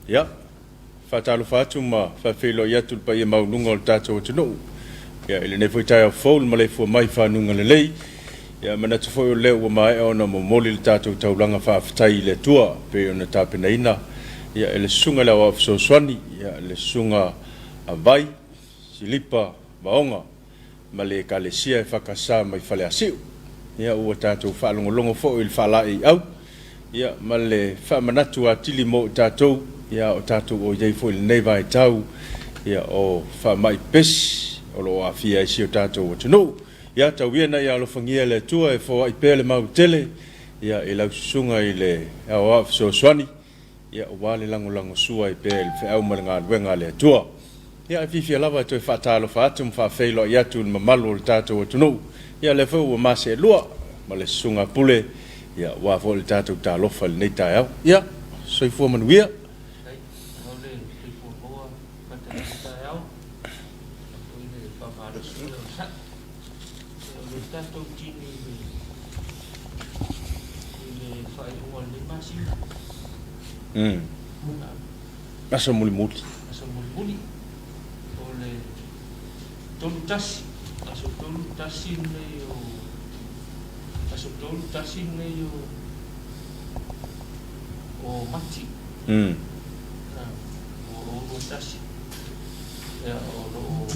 Ia, faatalofa atu ma faafeiloai atu i le paia maualuga o le tatou atunuu. Ia, i lenei foi taeao fou i le maleifua mai i fanuga lelei. Ia, manatu foi o lea ua maea ona momoli le tatou taulaga faafetai i le Atua pei ona tapenaina ia e le Susuga i le Aoao Fesoasoani, ia le Susuga a Vai Silipa Vaoga ma le Ekalesia EFKS mai Faleasiu. Ia ua tatou faalogologo foi i le faalaeiau ia ma le faamanatu atili mo i tatou, ia a o tatou o i ai foi i lenei vaitau ia o faamai pepesi o lo o aafia ai si o tatou atunuu. Ia tau ia ina ia alofagia e le Atua e foai pea le mau tele ia i lau susuga i le Aoao Fesoasoani ia aua le lagolagosua ai pea i le feau ma le galuega a le Atua. Ia e fiafia lava e toe faatalofa atu ma faafeiloai atu i le mamalu o le tatou atunuu. Ia lea foi ua ma seelua ma le Susuga a Pule, ia aua foi le tatou talofa i lenei taeao. Ia, soifua manuia. Aso mulimuli. Aso mulimuli o le tolu tasi, aso tolu tasi lenei o, aso tolu tasi lenei o, o Mati. 2021. Ia, o lo o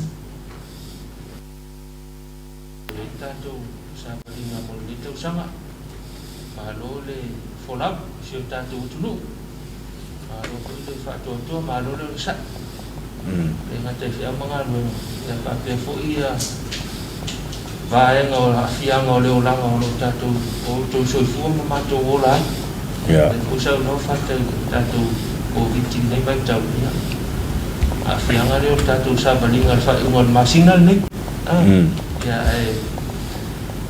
i ai tatou savaliga mo lenei tausaga. Malo le folau i si o tatou atunuu. Malo foi le faatoatoa, malo le onosai. E le gata i feau ma galuega, ia faapea foi ia vaega o aafiaga o le olaga o lo tatou, o outou soifua ma matou ola ai. Lea foi saunoa Fata i le tatou Koviti i lenei vaitau, ia, aafiaga lea o le tatou savaliga i le faaiuga o le masina lenei. Ia, ae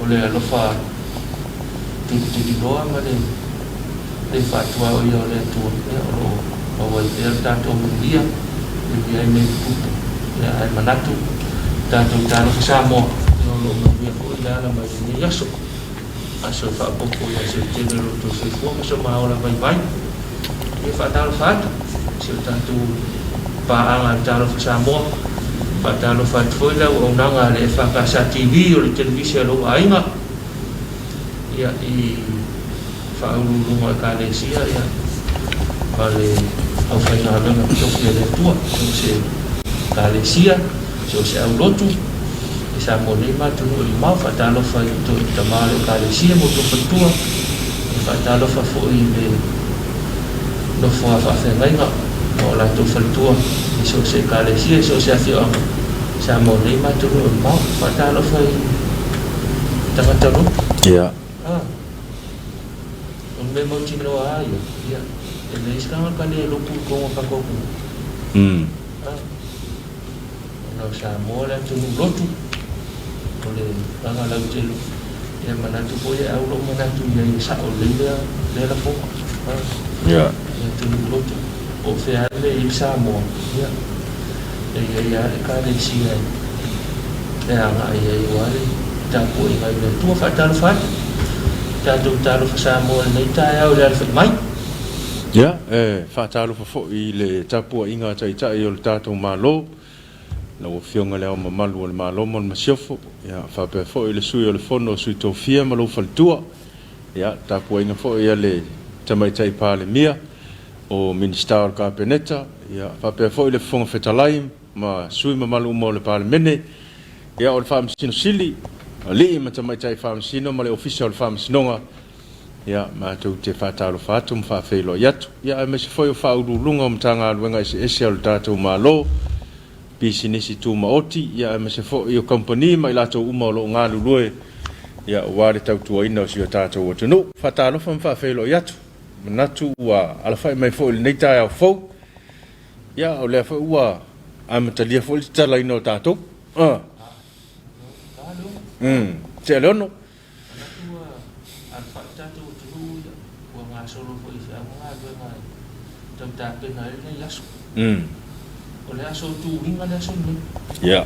o le alofa tulituliloa ma le le faatuaoia o le Atua, ia, o lo o maua ai pea le tatou manuia, manuia ai mea tutupu. Ia, ae manatu tatou talofa Samoa, ia, o lo o manuia foi le ala mai lenei aso. Aso e faaopoopo i aso e tele o lo outou soifua ma so ma ola vaivai. Ia faatalofa atu i si o tatou paaga i le Talofa Samoa. Faatalofa atu foi le auaunaga a le EFKS TV o le televise a lou aiga ia i faauluuluga o Ekalesia ia ma le aufaigaluega totofi a le Atua so o se Ekalesia, so o se aulotu i Samoa nei ma atunuu e mamao. Faatalofa i outou tama o le Ekalesia ma outou faletua. E faatalofa foi i le nofo a faafeagaiga ma o latou faletua i so o se Ekalesia, i so o se afioaga i Samoa nei ma atunuu e mamao. Faatalofa i tagata lotu. Ia. Ah. O le mea mautinoa lava ia, ia, e leai se tagata le lotu i totonu o tatou atunuu. Ah. Ona o Samoa le atunuu lotu, o le agaga lautele, ia manatu foi e au lou manatu i ai e sao lelei lea, lea lafoga. Ah. Ia. Le atunuu lotu, po o fea lava le mea e i ai le Samoa, ia, e i ai lava le Ekalesia e agai i ai aua le tapuaiga i le Atua. Faatalofa atu i tatou talofa Samoa i lenei taeao i le alafai mai. Ia, e faatalofa foi i le tapuaiga a Taitai o le tatou Malo, lau Afioga i Le Ao Mamalu o le Malo ma le Masiofo, ia, faapea foi le Sui o le Fono a Sui Tofia ma lou faletua, ia, tapuaiga foi a le Tamaitai Palemia, o Minisita o le Kapeneta, ia, faapea foi le Fofoga Fetalai ma sui usufono mamalu uma o le Palemene, ia, o le Faamasino Sili, Alii ma Tamaitai Faamasino ma le Ofisa o le Faamasinoga, ia, matou te faatalofa atu ma faafeiloai atu, ia, aemaise foi o Faauluuluga o Matagaluega eseese a lo tatou Malo, pisinisi tumaoti, ia, aemaise foi o kamupani ma i latou uma o lo o galulue, ia, aua le tautuaina o si o tatou atunuu. Faatalofa ma faafeiloai atu. Manatu ua alafai mai foi i lenei taeao fou. Ia, o lea foi ua amatalia foi le tatalaina o tatou. Tea le ono. Manatu ua alafai le tatou atunuu, ia, ua gasolo foi i feau ma galuega e tau tapena ai lenei aso. O le aso o tuuina le aso lenei.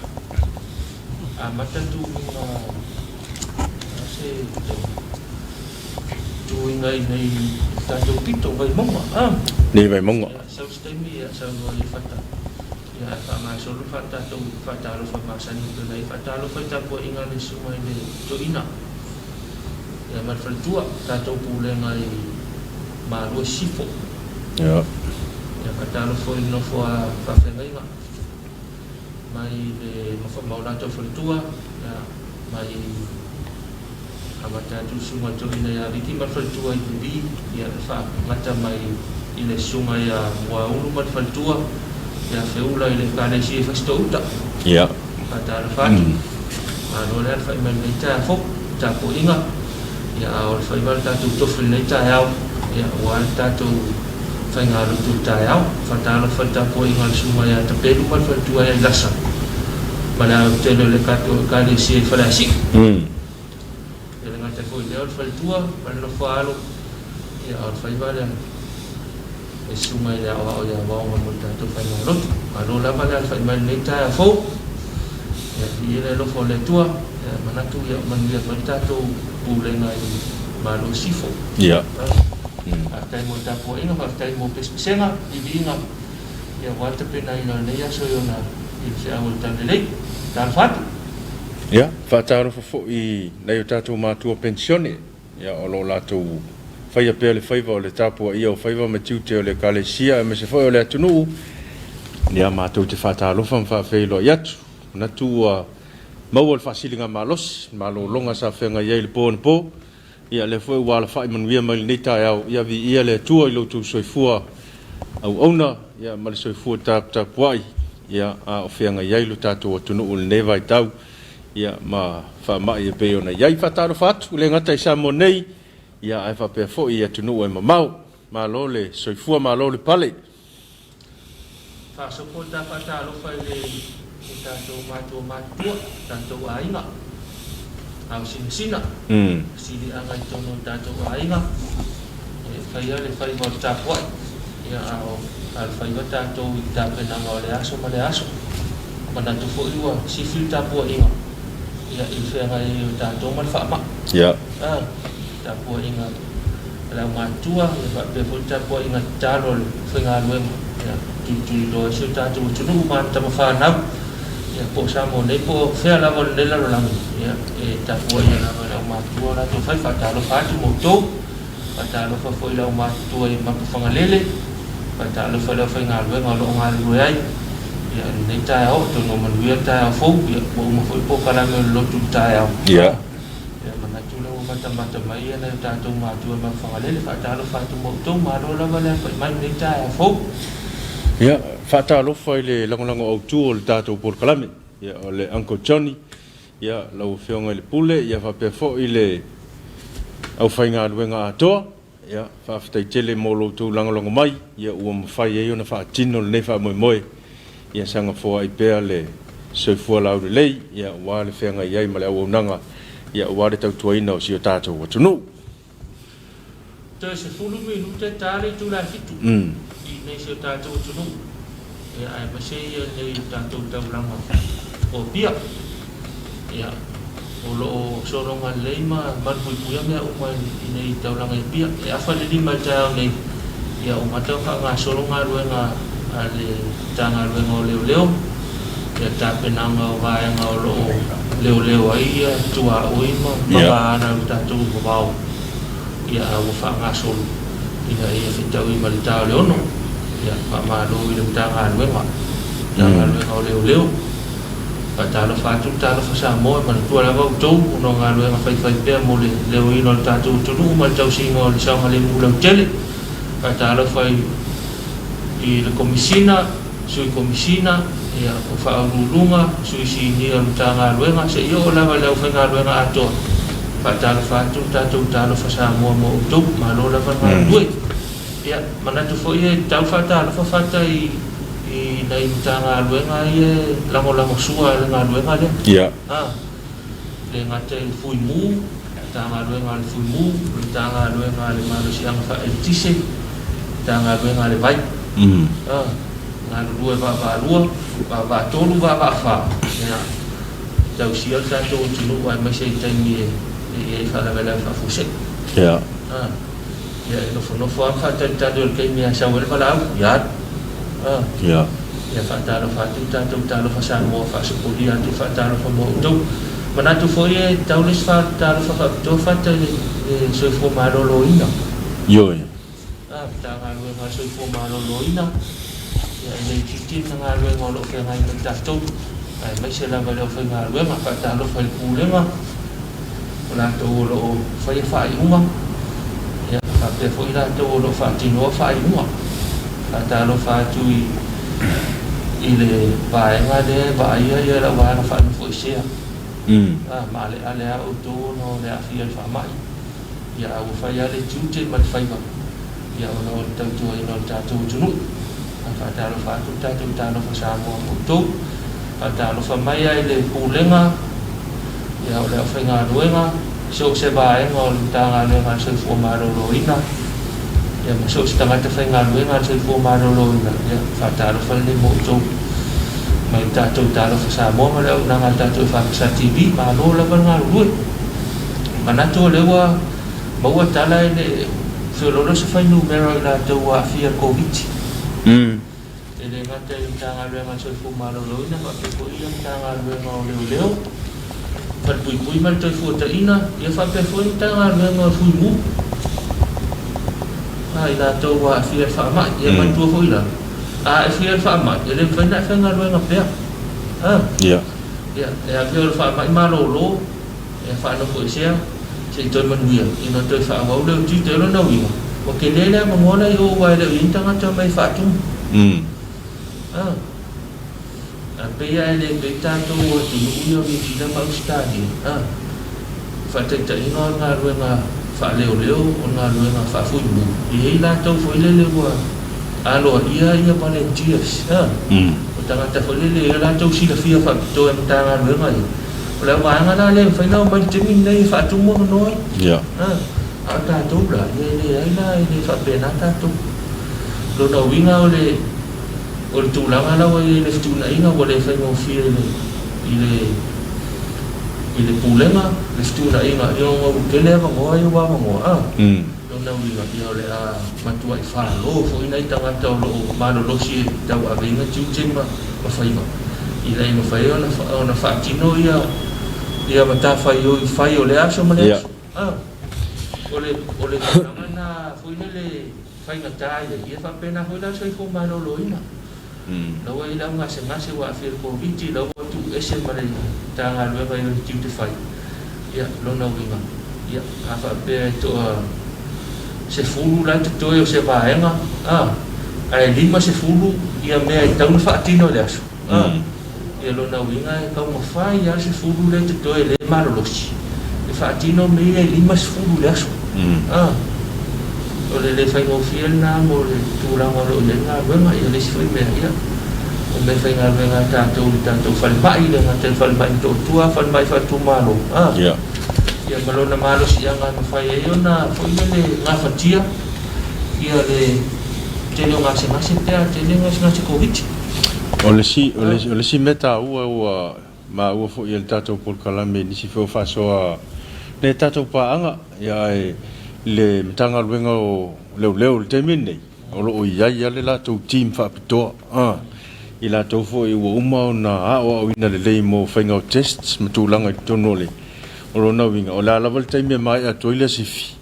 Amata tuuina se taimi. uiga i nei i le tatou pito o Vaimauga a. Nei Vaimauga. Ia, sau se taimi ia saunoa i Fata, ia ae faagasolo le tatou faatalofa masani e pei ona i ai. Faatalofa i tapuaiga a le Susuga i le Toeaina ia ma le faletua, tatou pulega i Malua Sisifo. Ia. Ia faatalofa foi i le nofo a faafeagaiga mai le ma o latou faletua, ia, mai amata atu le Susuga i le Toeaina ia Viki ma le faletua i Vili, ia, e faagata mai i le Susuga ia Muaulu ma le faletua ia Feula i le Ekalesia i Fasitoo-uta. Ia. Faatalofa atu. Malo le alafai mai i lenei taeao fou, tapuaiga, ia, a o le faiva le tatou tofi i lenei taeao, ia, aua le tatou faigalotu i le taeao. Faatalofa i le tapuaiga a le Susuga ia Tapelu ma le faletua ia Ilasa ma le aotele o le Ekalesia i Faleasiu. E le gata foi i lea o le faletua ma le nofo-a-alo, ia, a o le faiva lea le susuga i le aoao ia Vaoga mo le tatou faigalotu. Malo lava le alafai mai i lenei taeao fou. Ia, viia le alofa o le Atua. Ia, manatu ia manuia foi le tatou pulega i Malo i Sifo. Ia. Faafetai mo le tapuaiga, faafetai mo pesepesega, viviiga, ia aua le tapenaina o lenei aso i ona i le feau o le Taulelei. Talofa atu. Ia, faatalofa foi i nai o tatou matua penisione, ia, o lo o latou faia pea le faiva o le tapuaia o faiva ma tiute o le Ekalesia aemaise foi o le atunuu. Ia, matou te faatalofa ma faafeiloai atu. Manatu ua maua le faasiligamalosi, le malologa sa feagai ai i le po anapo. Ia, lea foi ua alafai manuia mai lenei taeao. Ia, viia le Atua i lo outou soifua auauna, ia, ma le soifua taputapuai, ia, a o feagai ai lo tatou atunuu i lenei vaitau, ia, ma faamai e pei ona i ai. Faatalofa atu, e le gata i Samoa nei, ia, ae faapea foi i atunuu e mamao. Malo le soifua, malo le pale. Faasopo le ta faatalofa i le i tatou matua matutua, tatou aiga, ao sinasina, siliaga i totonu o tatou aiga, e faia le faiva o le tapuai, ia a o alofaiva tatou i tapenaga o le aso ma le aso. Manatu foi ua sifi le tapuaiga ia i le feagai ai o tatou ma le faamai. Ia. Tapuaiga a le aumatutua ia faapea foi le tapuaiga tatalo a le faigaluega ia tulituliloa ai si o tatou atunuu ma ana tama fanau ia po o Samoa nei po o fea lava o lenei lalolagi ia e tapuaia lava e le aumatutua o latou fai. Faatalofa atu ma outou, faatalofa foi i le aumatutua i Mapuifagalele, faatalofa i le aufaigaluega o lo o galulue ai ia i lenei taeao. Atonu ua manuia le taeao fou ia ua uma foi le polokalame o le lotu i le taeao. Ia. Ia manatu lea ua matamata mai nai o tatou matua i Manufagalele, faatalofa atu ma outou, malo lava le alafai mai i lenei taeao fou. Ia, faatalofa i le lagolago autu o le tatou polokalame, ia, o le Uncle Johnny, ia, lau Afioga i le Pule, ia faapea foi le aufaigaluega atoa. Ia, faafetai tele mo lo outou lagolago mai, ia ua mafai ai ona faatino lenei faamoemoe, ia saga foai pea le soifua laulelei, ia aua le feagai ai ma le auaunaga, ia aua le tautuaina o si o tatou atunuu. Toe 10 minute ta le itula e 7 i nei si o tatou atunuu, ia aemaise ia nei o tatou taulaga o Apia. Ia, o lo o sologa lelei ma malupuipuia mea uma i nei taulaga i Apia. E afa le 5 i le taeao nei, ia ua mata ona faagasolo galuega a le Matagaluega o Leoleo, ia tapenaga o vaega o lo o leoleo ai ia tuaoi ma mavaana o le tatou vavao, ia a ua faagasolo ina ia fetaui ma le ta o le 6. Ia, faamalo i le Matagaluega, Matagaluega o Leoleo. Faatalofa atu le Talofa Samoa, e manatua lava outou ona o galuega faifaipea mo le leoina o le tatou atunuu ma le tausiga o le saogalemu lautele. Faatalofa i le Komisina, Sui Komisina, ia, o Faauluuluga, Sui Sinia o le Matagaluega, seia oo lava i le aufaigaluega atoa. Faatalofa atu le tatou Talofa Samoa mo outou, malo lava le galulue. Ia, manatu foi e tatau faatalofa fata i i nai Matagaluega ia e lagolagosua i le galuega lea. Ia. A, le gata i le Fuimu, Matagaluega a le Fuimu, le Matagaluega a le Malosiaga Faaeletise, Matagaluega a le Vai. A, galulue vaavaalua, vaavaatolu, vaavaafa, ia, tausia le tatou atunuu aemaise i taimi e i ai faalavelave faafuasei. Ia. A. Ia, e nofonofo lava ma faatalitali o le taimi e sau ai le valaau, ia alu. A. Ia. Ia faatalofa atu tatou talofa Samoa, faasopolia atu faatalofa mo outou. Manatu foi e tatau le isi faatalofa faapitoa fata i le soifua maloloina. Ioe. A, Matagaluega a le Soifua Maloloina, ia e le itiiti le galuega o lo o feagai ma tatou, aemaise lava i le aufaigaluega. Faatalofa i le Pulega, o latou o lo o faia faaiuga, ia faapea foi i latou o lo o faatinoa faaiuga. Faatalofa atu i i le vaega lea e vaaia ia lau vaega faanofoesea. A, maaleale lava outou ona o le aafia i le faamai. Ia, a ua fai lava le tiute ma le faiva, ia, ona o le tautuaina o le tatou atunuu. Ae faatalofa atu le tatou Talofa Samoa ma outou. Faatalofa mai lava i le Pulega, ia, o le aufaigaluega, so o se vaega o le Matagaluega a le Soifua Maloloina, ia, ma so o se tagata faigaluega a le Soifua Maloloina, ia, faatalofa lelei ma outou mai le tatou Talofa Samoa ma le auaunaga a le tatou EFKS TV. Malo lava le galulue. Manatu o lea ua maua tala e le feoloolo se fuainumera o i latou ua aafia i le Koviti. E le gata i le Matagaluega a le Soifua Maloloina faapea foi le Matagaluega o Leoleo, Falepuipui ma le Toefuataiga, ia faapea foi le Matagaluega o le Fuimu, a i latou ua aafia i le faamai. Ia manatua foi la, a aafia i le faamai, e le mafai ona e faigaluega pea. A. Ia, e avea o le faamai malolo. Ia faanofoesea se i toe manuia ina toe faaauau lea o tiute. O lona uiga, ua tele le avanoa la i o aua e le o i ai ni tagata mai e faatumu. A, a pei lava e le pei tatou atunuu ia o Niu Sila ma Ausetalia, a, faataitaiga o le galuega faaleoleo, o le galuega faafuimu, e i ai latou foi lele ua aloaia ia volunteers, a, o tagata foi lele e i ai o latou silafia faapitoa i Matagaluega ia. O le auvaega la lea e mafai ona omai i le taimi lenei e faatumu avanoa ai. Ia. A, a o tatou la, ia e leai la, e le faapena tatou. O lona uiga o le, o le tulaga la ua i ai i le fetuunaiga ua le faigofie i le, i le, i le Pulega le fetuunaiga, ia ona ua tele avanoa ia ua avanoa, a. Lona uiga, ia o le a matuai falo foi nai tagata o lo o malolosi e tauaveina tiute ma faiva, ina ia mafai ai ona faatino ia ia matafaioi fai o lea aso ma lea aso. A, o le o le tulaga lena foi lele faigata ia, ia faapena foi la le soifua maloloina. La ua i ai le au gasegase ua aafia i le Koviti, la ua tuu ese ma le Matagaluega i ona tiute fai. Ia, lona uiga, ia, a faapea e toa 10 la e totoe o se vaega, a, ae 50 ia mea e tatau ona faatino i le aso, a, ia lona uiga e taumafai lava le 10 lea e totoe lea e malolosi e faatino mea ia e 50 i le aso. A, o le le faigofie lena mo le tulaga o lo o i ai le galuega. Ia le isi foi mea, ia, o mea faigaluega a tatou i le tatou falemai, le gata i le falemai Motootua, falemai faaitumalo, a, ia ma lona malosiaga e mafai ai ona foi lele gafatia ia le tele o gasegase pe a tele gasegase Koviti. O le isi, o le isi mea taua ua maua foi e le tatou polokalame i nisi foi o faasoa le tatou paaga, ia ae le Matagaluega o Leoleo i le taimi lenei, o lo o i ai lava le latou team faapitoa, i latou foi ua uma ona aoaoina lelei mo faiga o tests ma tulaga i totonu o le, o lona uiga, o le a lava le taimi e maea atu ai le asifi,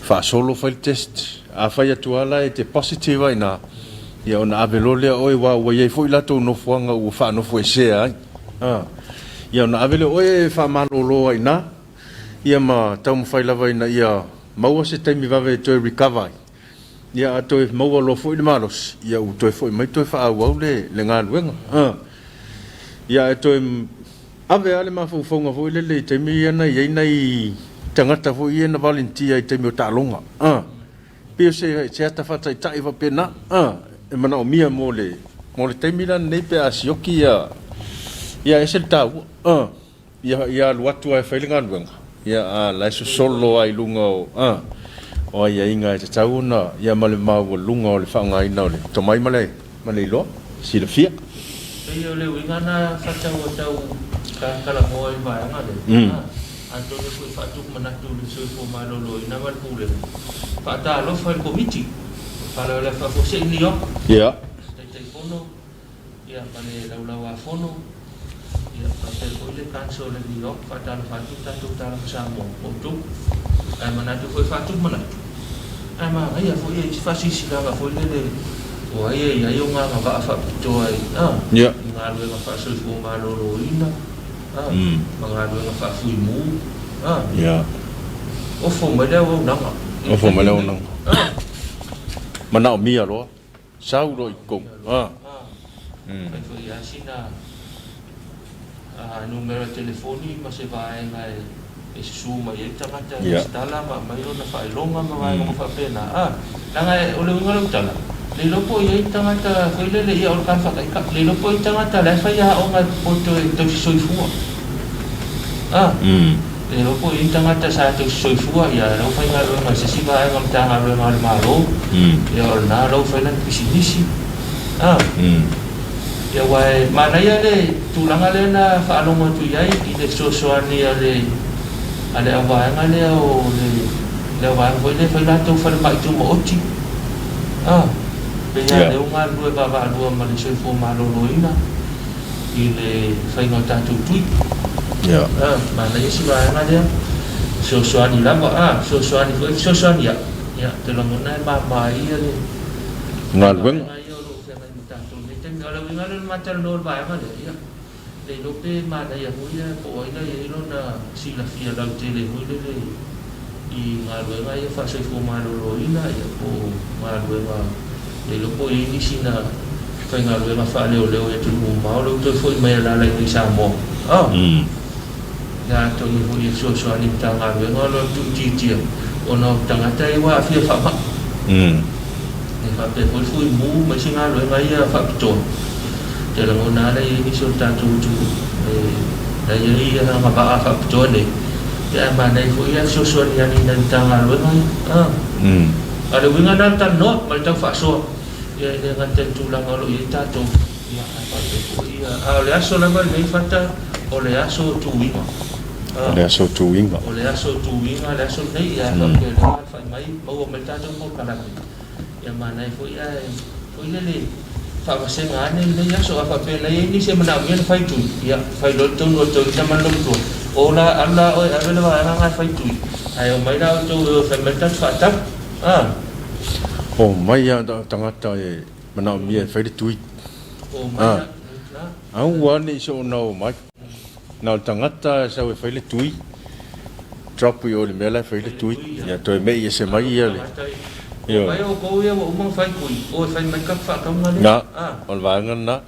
faasolo fai le test. A fai atu lava la e te positive ai ina, ia ona ave loa lea o oe, aua ua i ai foi latou nofoaga ua faanofoesea ai. Ia ona ave lea o oe e faamalolo ai i ina, ia ma taumafai lava ina ia maua se taimi vave e toe recover ai. Ia a toe maua loa foi le malosi, ia ua toe foi mai toe faaauau le galuega. Ia ae toe ave lava le mafaufauga foi lele i taimi ia na i ai nai tagata foi ia na volunteer i taimi o taaloga. Pei o se ata faataitai faapena e manaomia mo le taimi la lenei pe a sioki ia, ia e ese le taua. Ia, ia alu atu lava e fai le galuega, ia, a la e sosolo lava i luga o, a, o aiaiga e tatau ona, ia, ma le maualuga o le faaaogaina o le tomai ma le, ma le iloa, silafia. Pei o le uiga na Fata ua tau talanoa i le vaega lea, a. Atonu foi e faatupu manatu i le soifua maloloina ma le Pulega, faatalofa i le Komiti o Faalavelave Faafuasei NEOC, Taitaifono ia ma le Laulau-a-Fono, ia faapea foi le Council o le NEOC, faatalofa atu le tatou Talofa Samoa ma outou. Ae manatu foi e faatupu manatu, ae manaia foi e i ai se faasilasilaga foi lele o ai e i ai ona agavaa faapitoa i galuega faasoifua maloloina, ma galuega faafuimu, ofo mai le auaunaga. Ofo mai le auaunaga. Manaomia loa, sau loa i totonu. Fai foi lava sina numera telefoni ma se vaega e susu mai ai le tagata e resitala ma aumai lona faailoga ma vaega uma faapena. Leaga o le uiga o lau tala, le iloa po o i ai ni tagata foi lele, ia o le tala faataitai, le iloa po o i ai ni tagata la e fai aoga e toe tausi soifua. Le iloa po o i ai ni tagata sa tausi soifua, ia la ua faigaluega i se isi vaega o Matagaluega a le Malo, ia o lena la ua fai lana pisinisi. Ia aua e manaia le tulaga lea na faalogo atu i ai i le fesoasoani a le a le auvaega lea o le le auvaega foi lea e fai latou falemai tumaoti a pei lava lea ua galulue vaavaalua ma le soifua maloloina i le faiga o tatou tui. A manaia si vaega lea fesoasoani lava a fesoasoani foi fesoasoani ai ia ou te lagona e mama ai le galuega. Ia o lo o feagai ma tatou i lenei taimi. A o le uiga lea o le ma talanoa i le vaega lea, ia, le iloa pe manaia foi ia po o ai la e i ai lona silafia lautele foi lele i galuega ia faasoifua maloloina, ia po o galuega, le iloa po o i ai nisi na faigaluega faaleoleo i atunuu mamao lea ua toe foi mai e alaala i inei i Samoa. Oh! Ia atonu foi e fesoasoani i Matagaluega ona o le tuuitiitia ona o tagata ia ua aafia faamai. E faapea foi le fuimu ma isi galuega ia faapitoa. Ou te lagona lava la e i ai nisi o le tatou atunuu la e i ai agavaa faapitoa nei, ia ae manaia foi ae fesoasoani ane i nai Matagaluega ia. A o le uiga lena o le talanoa ma le tau faasoa, ia e le gata i le tulaga o lo o i ai tatou, Ia, ae faapea foi ia, a o le aso lava lenei Fata, o le aso o tuuiga. O le aso o tuuiga. O le aso o tuuiga le aso lenei, ia ae faapea o lea ua alafai mai, maua mai le tatou polokalame. Ia manaia foi ae, foi lele, faavasega ane lenei aso, a faapea o la e i ai nisi e manaomia le fai tui, ia, fai loa le tonu a le toeaina ma le lomtua, o la, alu la oe e ave le vaega lena e fai tui, ae omai la outou e o e fai mai le tatou faatau. A. Omai lava tagata e manaomia e fai le tui. A, aua ne i soona o mai. Na o le tagata e sau e fai le tui, drop i o i le mea la e fai le tui, ia toe mei ese mai ia le... Ioe. Na, o le vaega lena.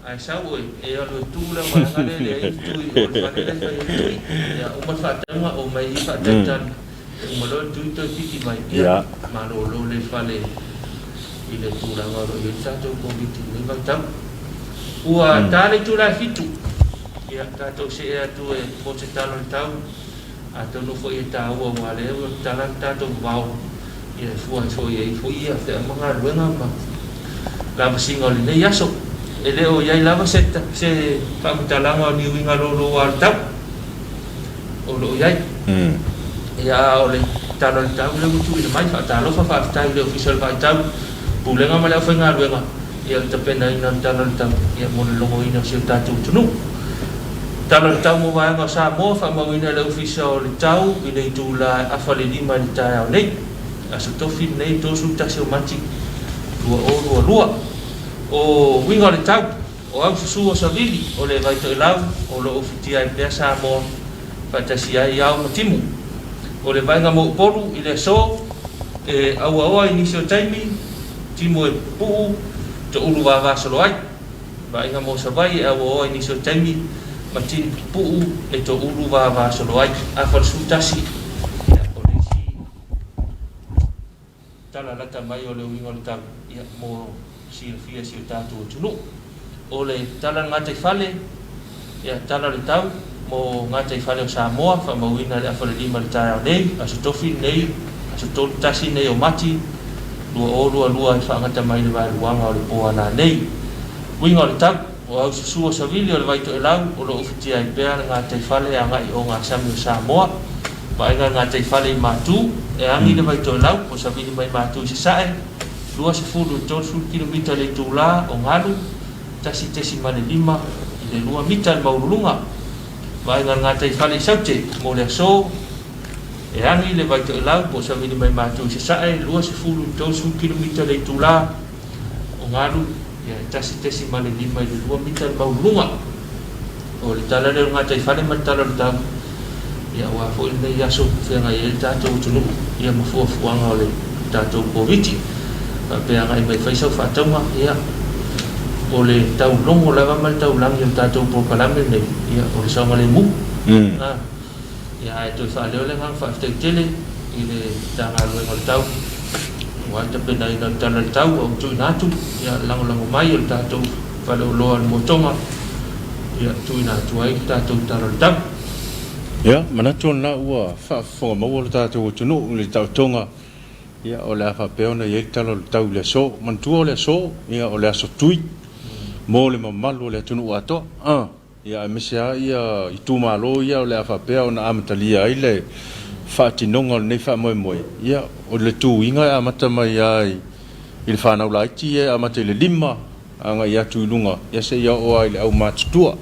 Ia. I le tulaga o lo o i ai le tatou Koviti i lenei vaitau. Ua ta le itula e fitu, ia tatou see atu e mo se tala o le tau, atonu foi e taua aua o lea ua tatala le tatou vavao ia e fua ai foi i ai foi ia feau ma galuega ma lavasiga o lenei aso. E le o i ai lava se se faamatalaga o ni uiga louloua o le tau o lo o i ai. Ia a o le tala o le tau lea ua tuuina mai, faatalofa, faafetai i le Ofisa o le Vaitau, Pulega ma le aufaigaluega i le tapenaina o le tala o le tau ia mo le logoina o si o tatou atunuu. Tala o le tau mo vaega o Samoa, faamauina e le Ofisa o le Tau i le itula e afa le lima i le taeao nei, Aso Tofi lenei 31 o Mati 2022. O uiga o le tau, o au susu o Savili, o le Vaitoelau o lo o ufitia ai pea Samoa faatasi ai ao ma timu. O le vaega mo Upolu i le aso, e auaoa i nisi o taimi, timu e pupuu, toulu vavasolo ai. Vaaiga mo Savaii e auaoa i nisi o taimi, ma tini pupuu e toulu vavasolo ai. Afa le 11, ia, o le isi tala lata mai o le uiga o le tau, ia, mo silafia e si o tatou atunuu. O le tala o le gataifale, ia, tala o le tau mo gataifale o Samoa, faamauina i le afa o le lima i le taeao nei, Aso Tofi lenei, aso tolu tasi nei o Mati, 2022 e faagata mai i le vaeluaga o le po a nanei. Uiga o le tau, o au susu o savili o le vai toelau o lo o ufitia ai pea le gataifale agai i ogasami o Samoa. Vaaiga o le gataifale i Matu, e agi le Vaitoelau po o savili mai Matu i Sasae, 20 i le 30 kilomita i le itula, o galu, 1.5 i le 2 mita le maualuluga. Vaaiga o le gataifale i Saute mo le aso, e agi le Vaitoelau po o savili mai Matu i Sasae, 20 i le 30 kilomita i le itula, o galu, ia, e 1.5 i le 2 mita le maualuluga. O le tala lea o le gataifale ma le tala o le tau, ia, aua foi lenei aso feagai ai le tatou atunuu, ia, ma fuafuaga o le tatou Koviti. Faapea agai mai fai sau faatauga, ia, o le taulogo lava ma le taulagi o le tatou polokalame lenei, ia, o le saogalemu. Ah. Ia, ae toe faaleo le agaga faafetai tele i le Matagaluega o le Tau aua le tapenaina o le Tala o le Tau ua tuuina atu, ia, le lagolago mai o le tatou faleoloa o le Motoga, ia, tuuina atu ai le tatou Tala o le Tau. Ia, manatu o lena ua faafofoga maua lo tatou atunuu i le taotoga, ia, o le a faapea ona i ai le Tala o le Tau i le aso. Manatua o le aso, ia, o le aso tui mo le mamalu o le atunuu atoa. Ah. Ia aemaise lava ia itumalo ia o le a faapea ona amatalia ai le faatinoga o lenei faamoemoe, ia o le tuiga e amata mai lava i le fanau laiti ia e amata i le 5 agai atu i luga ia seia oo lava i le aumatutua.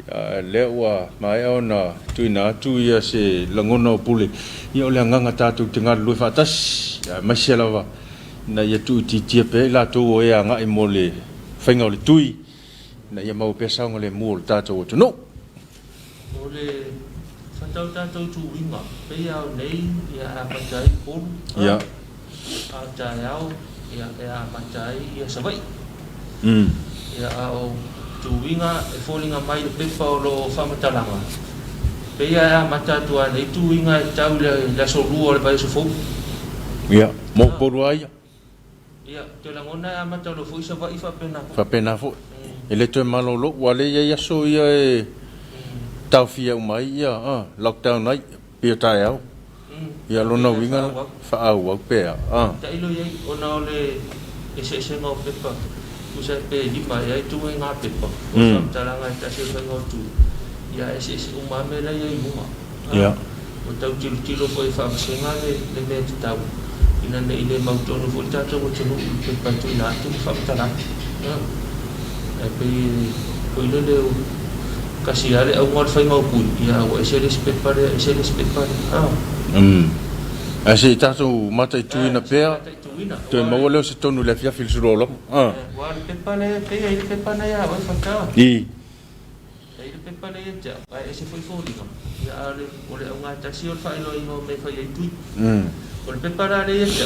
Ia lea ua maea ona tuuina atu ia se lagona o Pule, ia o le agaga tatou te galulue faatasi, aemaise lava ina ia tuuitiitia pea i latou o e agai mo le faiga o le tui, ina ia maua pea saogalemu o le tatou atunuu. O le fata o tatou tuuiga, pei a o nei ia e amata ai Upolu, a o taeao ia e amata ai ia Savaii. Ia a o tuuiga e foliga mai i le pepa o lo o faamatalaga, pei a e amata atu a nei tuuiga e tau i le aso 2 o le vaiaso fou. Ia, mo Upolu a ia. Ia, ou te lagona e amata loa foi Savaii faapena foi. Faapena foi. E le toe malolo, ua le i ai aso ia e taofia uma ai ia lockdown ai, pei o taeao. Ia lona uiga faaauau pea. Tailo i ai, ona o le eseesega o pepa, tusa pe 5 ea ituaiga pepa, o le faamatalaga e tasi o le faiga o tui, ia ae eseese uma lava mea la e i ai i luga. Ua tau tilotilo foi e faavasega le mea tatau ina ne i le mautonu foi le tatou atunuu i pepa e tuuina atu ma faamatala atu. Ae pei foi lele ua tasi lava le auga o le faiga o tui, ia ae ua ese le isi pepa lea, ese le isi pepa lea. Ae se i tatou mataituina pea, toe maua lea o se tonu i le afiafi i le sulu Aua o le pepa lea, pei e i ai le pepa lena ia oe Fata. E i ai le pepa lea ia te au, ae ese foi foliga, ia, a o le, o le auga tasi o le faailoaina o mea e fai ai tui. O le pepa la lea ia te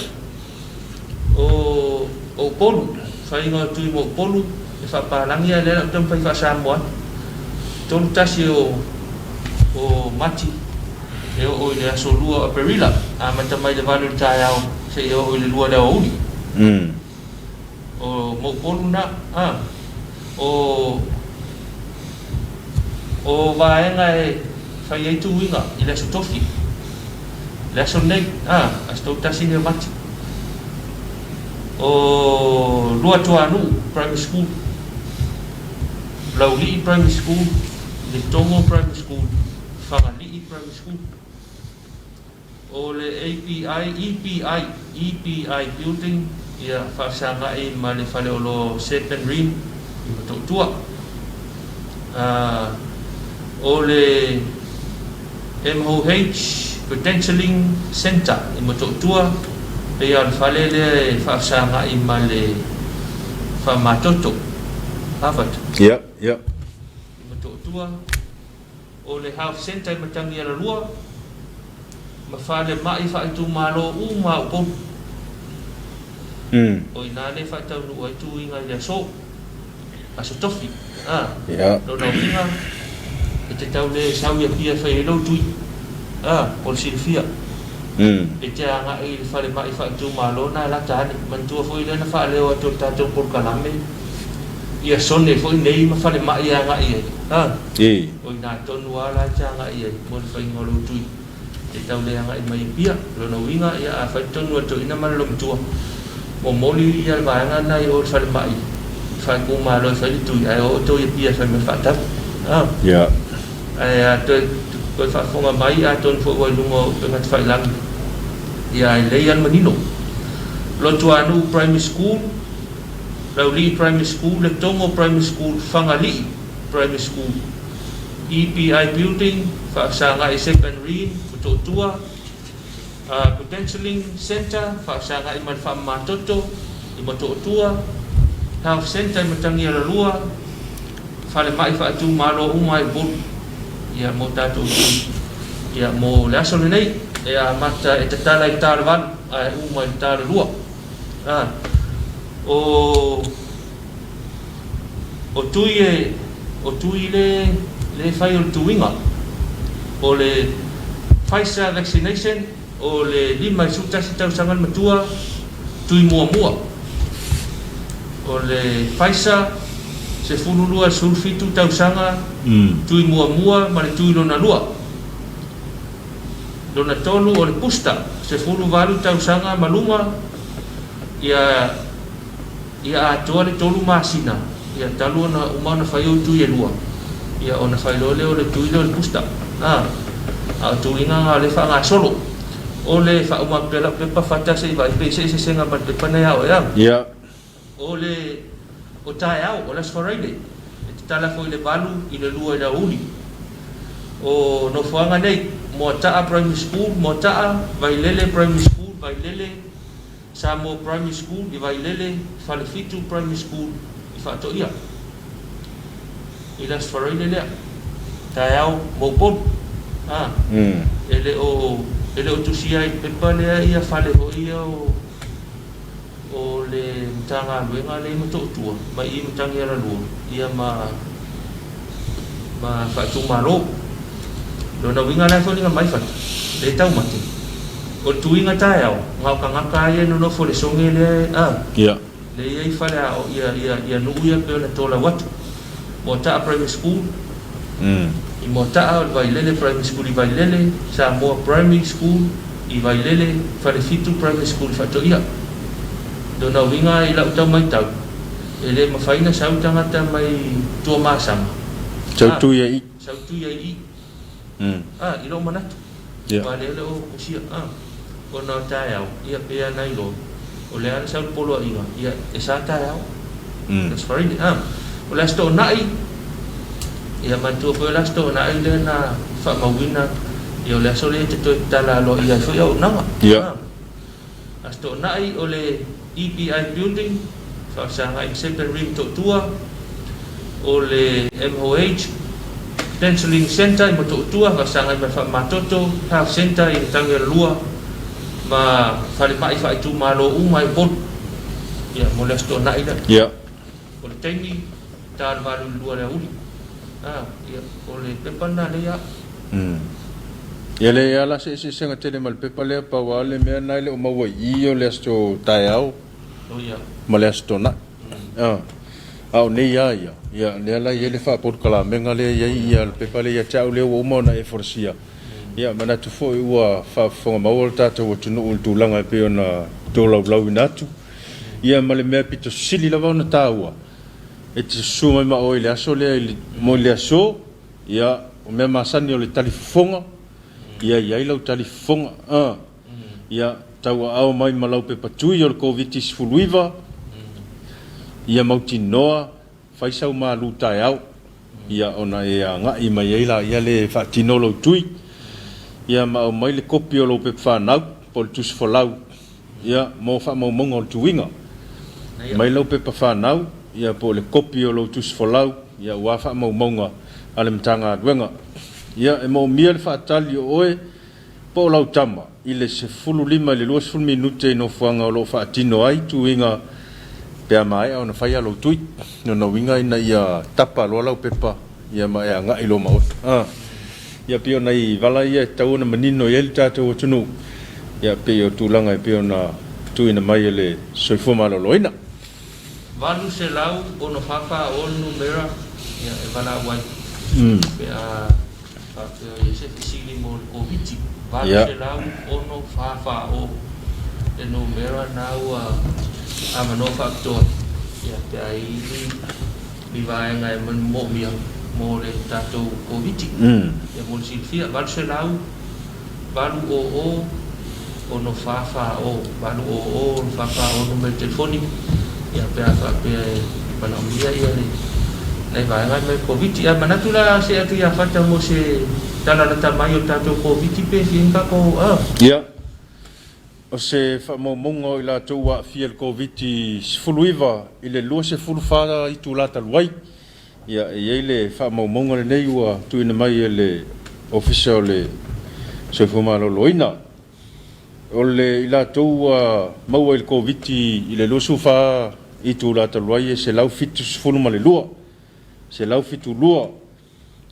au, o, o Upolu, faiga o tui mo Upolu, e faapalagi a lea la ou taumafai faa-Samoa atu. 31 o, o Mati, e oo i le aso 2 o Aperila, amata mai le 8 i le taeao seia oo i le 2 i le aoauli. O mo Upolu na, a. O, o vaega e fai ai tuiga i le Aso Tofi, le aso lenei, a, aso 31 nei o Mati. O Luatuanuu Primary School, Laulii Primary School, Letogo Primary School, Fagalii Primary School. O le API, EPI, EPI Building, ia faafesagai ma le faleoloa o Serpent Rim i Motootua. O le MOH Credentialing Centre i Motootua, pei lava o le fale lea e faafesagai ma le faamamatoto, Harvard. Ia, ia. I Motootua. O le Health Centre i Matagialalua ma falemai faaitumalo uma a Upolu. O i ina lea e faataunuu ai tuiga i le aso, Aso Tofi. A, lona uiga, e te tau le sau i Apia e fai ai lou tui. A, mo le silafia. E te agai i le falemai faaitumalo na e lata ane. Manatua foi lea na faaleo atu e le tatou polokalame ia sone foi nei ma falemai e agai ai. A. O i ina tonu lava la e te agai ai mo le faiga o lou tui. E tau le agai mai Apia. O lona uiga, ia, afai tonu a le toeaina ma le loomatua, momoli ia le vaega lena i o i le falemai faaitumalo e fai le tui, ae o outou i Apia e fai mai le faatau. Ae a toe Toe faafofoga mai atonu foi ua i luga o upega tafailagi, ia ae lelei lava le manino. Lotuanuu Primary School, Laulii Primary School, Letogo Primary School, Fagalii Primary School, EPI Building, Faafesagai Secondary, Motootua, Credentialing Centre, Faafesagai ma le Faamamatoto i Motootua, Health Centre i Matagialalua, Falemai faaitumalo uma i Upolu ia mo tatou tui. Ia mo le aso lenei e amata e tatala i le ta o le 8 ae uma i le ta o le 2. A o o tui e o tui le le fai o le tuiga o le Pfizer vaccination o le 5 i le 11 tausaga le matua tui muamua. O le Pfizer, 12 i le 17 tausaga, tui muamua ma le tui lona lua. Lona tolu o le booster, 18 tausaga ma luga, ia ia atoa le tolu masina, ia talu ona uma ona fai ou tui e lua, ia ona fai loa lea o le tui lea o le booster. A, a o tuiga na o lea e faagasolo. O le faauma atu pea lau pepa fata se i vaai pe i se eseesega ma le pepa na ia oe a. Ia. O le o taeao, o le Aso Faraile, e tatala foi i le 8 i le 2 i le aoauli. O nofoaga nei, Moataa Primary School, Moataa, Vailele Primary School, Vailele, Samoa Primary School i Vailele, Falefitu Primary School i Faatoia. I le Aso Faraile lea, taeao mo Upolu. A, e le o, e le o tusia ai i le pepa lea ia fale foi ia o, o le Matagaluega lea i Motootua ma i Matagialalua ia ma, ma faaitumalo. Lona uiga la e foliga mai fata, le taumate. O le tuiga taeao, na o tagata lava ia e nonofo i le soge lea a, Ia. lea e i ai faleao ia, ia, ia nuu ia pei ona tolau atu. Moataa Primary School, i Moataa, o le Vailele Primary School i Vailele, Samoa Primary School i Vailele, Falefitu Primary School i Faatoia. Lona uiga i lau tau maitau, e le mafai ona sau tagata mai Tuamasaga, Sau a, tui ai i. sau tui ai i. A, i lou manatu, Ia. aua lea e le o usia, a, ona o taeao, ia, pei lava na iloa, o lea na sau le poloaiga, ia, e sa taeao, le Aso Faraile, a. O le Aso Toonai, ia, manatua foi o le Aso Toonai lea na faamauina, ia, o le aso lea e te toe tatala aloaia ai foi auaunaga, Ia. a. Aso Toonai, o le EPI Building, faafesagai ma Second Rim Motootua, o le MOH Counselling Centre i Motootua, faafesagai ma le Faamamatoto Health Centre i Matagialalua ma falemai faaitumalo uma i Upolu. Ia, mo le Aso Toonai lea. Ia. O le taimi, ta le 8 i le 2 i le aoauli. A, ia, o le pepa lena lea ia au. Ia leai lava la se eseesega tele ma le pepa lea, pau lava le mea lena e le o maua i i o le aso taeao ma le aso Toonai. A o nei lava ia, ia lea la e i ai le faapolokalaamega lea e i ai ia le pepa lea ia te au lea ua uma ona e folasia. Ia manatu foi ua faafofoga maua le tatou atunuu i le tulaga e pei ona tolaulaauina atu. Ia ma le mea pito sili lava ona taua, e te susu mai ma oe i le aso lea i le, mo le aso, ia, o mea masani o le talifofoga, ia i ai lau talifofoga, a, ia, tauaao mai ma lau pepa tui o le Koviti-19, ia mautinoa, fai sau malu taeao, ia, ona e agai mai ai laia lea e faatino lou tui, ia, ma aumai le kopi o lou pepa fanau, po o le tusi folau, ia, mo faamaumauga o le tuiga. Aumai lau pepa fanau, ia, po o le kopi o lou tusi folau, ia, aua faamaumauga a le Matagaluega. Ia, e moomia le faatali o oe po o lau tama i le 15 i le 20 minute i nofoaga o lo o faatino ai tuiga pe a maea ona fai a lou tui. Lona uiga ina ia tapa loa lau pepa ia ma e agai loa ma oe. A. Ia pei o nai vala ia e tatau ona manino i ai le tatou atunuu, ia pei o tulaga e pei ona tuuina mai e le Soifua Maloloina. 864 o le numera ia e valaau ai pe a faapea e i ai se fesili mo le Koviti. 864 o le numera na ua avanoa faapitoa ia pe a i ai ni vaega e moomia. mo le tatou Koviti. Ia mo le silafia, 800 800 6440, 800 6440 numera telefoni, ia pe a faapea e manaomia ia le nai vaega mai Koviti. Ae manatu la see atu ia Fata mo se tala lata mai o le tatou Koviti pe fia ni tatou a. Ia, o se faamaumauga o i latou ua aafia i le Koviti-19 i le 24 itula talu ai. Ia, e i ai le faamaumauga lenei ua tuuina mai e le Ofisa o le Soifua Maloloina. O le i latou ua maua i le Koviti i le 24 itula talu ai e 172, 172.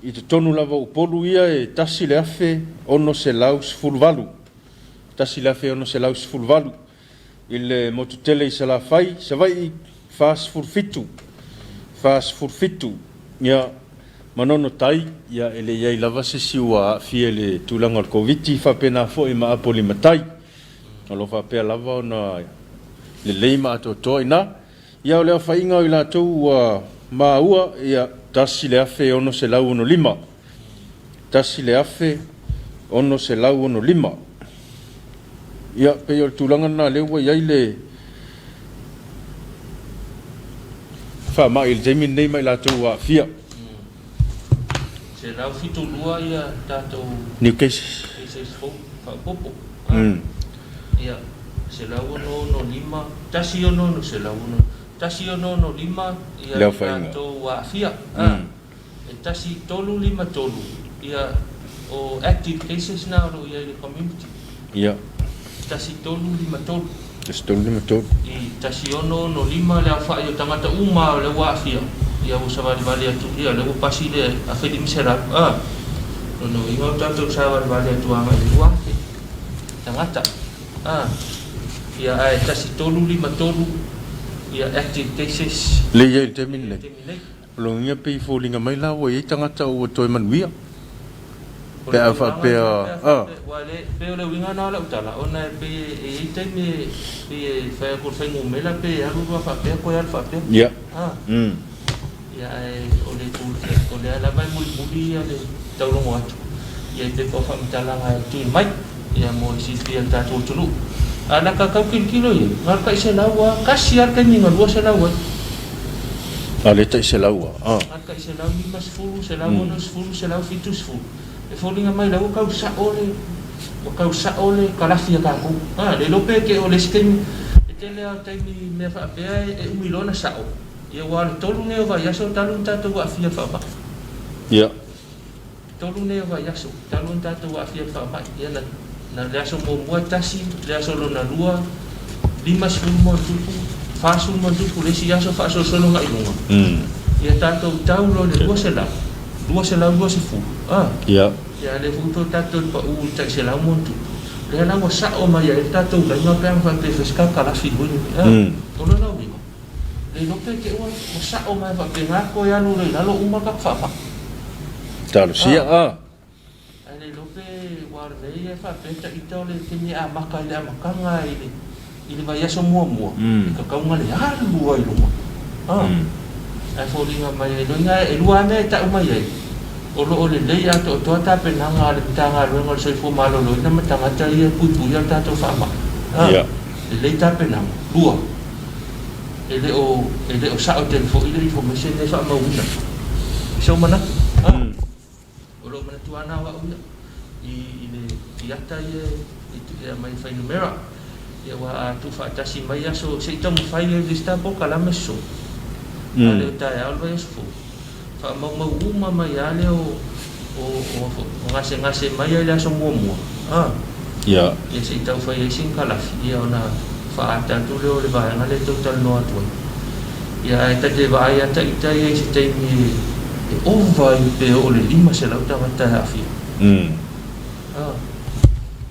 I totonu lava o Upolu ia e 1,618, 1,618. I le motu tele i Salafai, Savaii, 47, 47, ia, Manono Tai, ia, e le i ai lava se isi ua aafia i le tulaga o le Koviti, faapena foi ma Apolima Tai. O lo o faapea lava ona lelei ma atoatoa i ina. Ia, o le aofaiga o i latou ua maua, ia, 1,665. 1,665. Ia, pei o le tulaga lena lea ua i ai le faamai i le taimi lenei ma i latou ua aafia. 172 ia tatou new cases, cases fou faaopoopo. Ia, 165, 1 6 1 6 5 ia le aofaiga tatou ua aafia. E 1353 ia o active cases na o lo o i ai i le community. 1353. 1353. I 1665 le aofai o tagata uma o lea ua aafia. Ia ua savalivali atu ia lea ua pasi le 1500. Lona uiga o tatou savalivali atu agai i 2000 tagata. Ia ae 1353 ia active cases. Le i ai i le taimi lenei. Taimi nei. O lona uiga pei e foliga mai la ua i ai tagata ua toe manuia. O Pe le a tulaga faapea, lena pe a faapea, aua le, pei o le uiga lena o lau tala, ona e pei e i ai taimi e pei e fai atu o le fuainumera pe alu loa faapea toe alu faapea. Ia ae o le o lea lava e mulimuli ia le taulogo atu ia i pepa o faamatalaga e tuuina mai ia mo le silafia e le tatou atunuu. A laka tau tilotilo i ai, na o le tai selau lava, tasi lava le taimi na 200 ai. A le tai selau lava. Na o le tai 150, 160, 170. E foliga mai la ua tau sa'o le ua tau sa'o le kalafi a tatou. A, le iloa pe te o le isi taimi, e tele lava o taimi i mea faapea e umi loa ona sa'o. Ia aua o le tolu nei o vaiaso talu ona tatou aafia i le faamai. Tolu nei o vaiaso talu ona tatou aafia i le faamai. Ia na na le aso muamua e tasi, le aso lona lua 50 ma ona tupu, 40 ma ona tupu le isi aso faasolosolo agai i luga. Ia tatou tau loa i le 200, 220, a. Ia a o lea foi ua toe tatou pau i le tai 100 ma ona tupu. Lea la ua sa'o mai ai le tatou laina pe ana faapea e fai se kakalafi foi lenei, a. O lona uiga, Le iloa pe te ua sa'o mai faapena toe alu loa i lalo uma le tatou faamai. Talosia a. Ae le iloa pe ua o le mea ia e faapea ta ita o le taimi e amata i le amataga i le i le vaiaso muamua e tatau ona le alu ai i luga. Ae foliga mai ai loa e lua lava mea e tau mai ai o lo o lelei atoatoa tapenaga a le Matagaluega o le Soifua Maloloina ma tagata ia e puipuia le tatou faamai. Lelei tapenaga. Lua, E le o, e le o sa'o tele foi le information lea e faamauina i sou manatu. A, o lou manatu lava na o a'u ia i, i le, i ata ia e, e aumai e fuainumera. Ia aua a tuufaatasi mai aso se i taumafai e resita polokalame sosoo, a le o taeao le vaiaso fou, faamaumau uma mai lava lea o, o, o, o gasegase mai ai le aso muamua, a. Ia se i tau fai ai sina kalafi, ia ona faaata atu lea o le vaega lea e tau talanoa atu ai. Ia ae ta te vaai lava ita ia i se taimi e ova ai pe oo i le 500 tagata e aafia.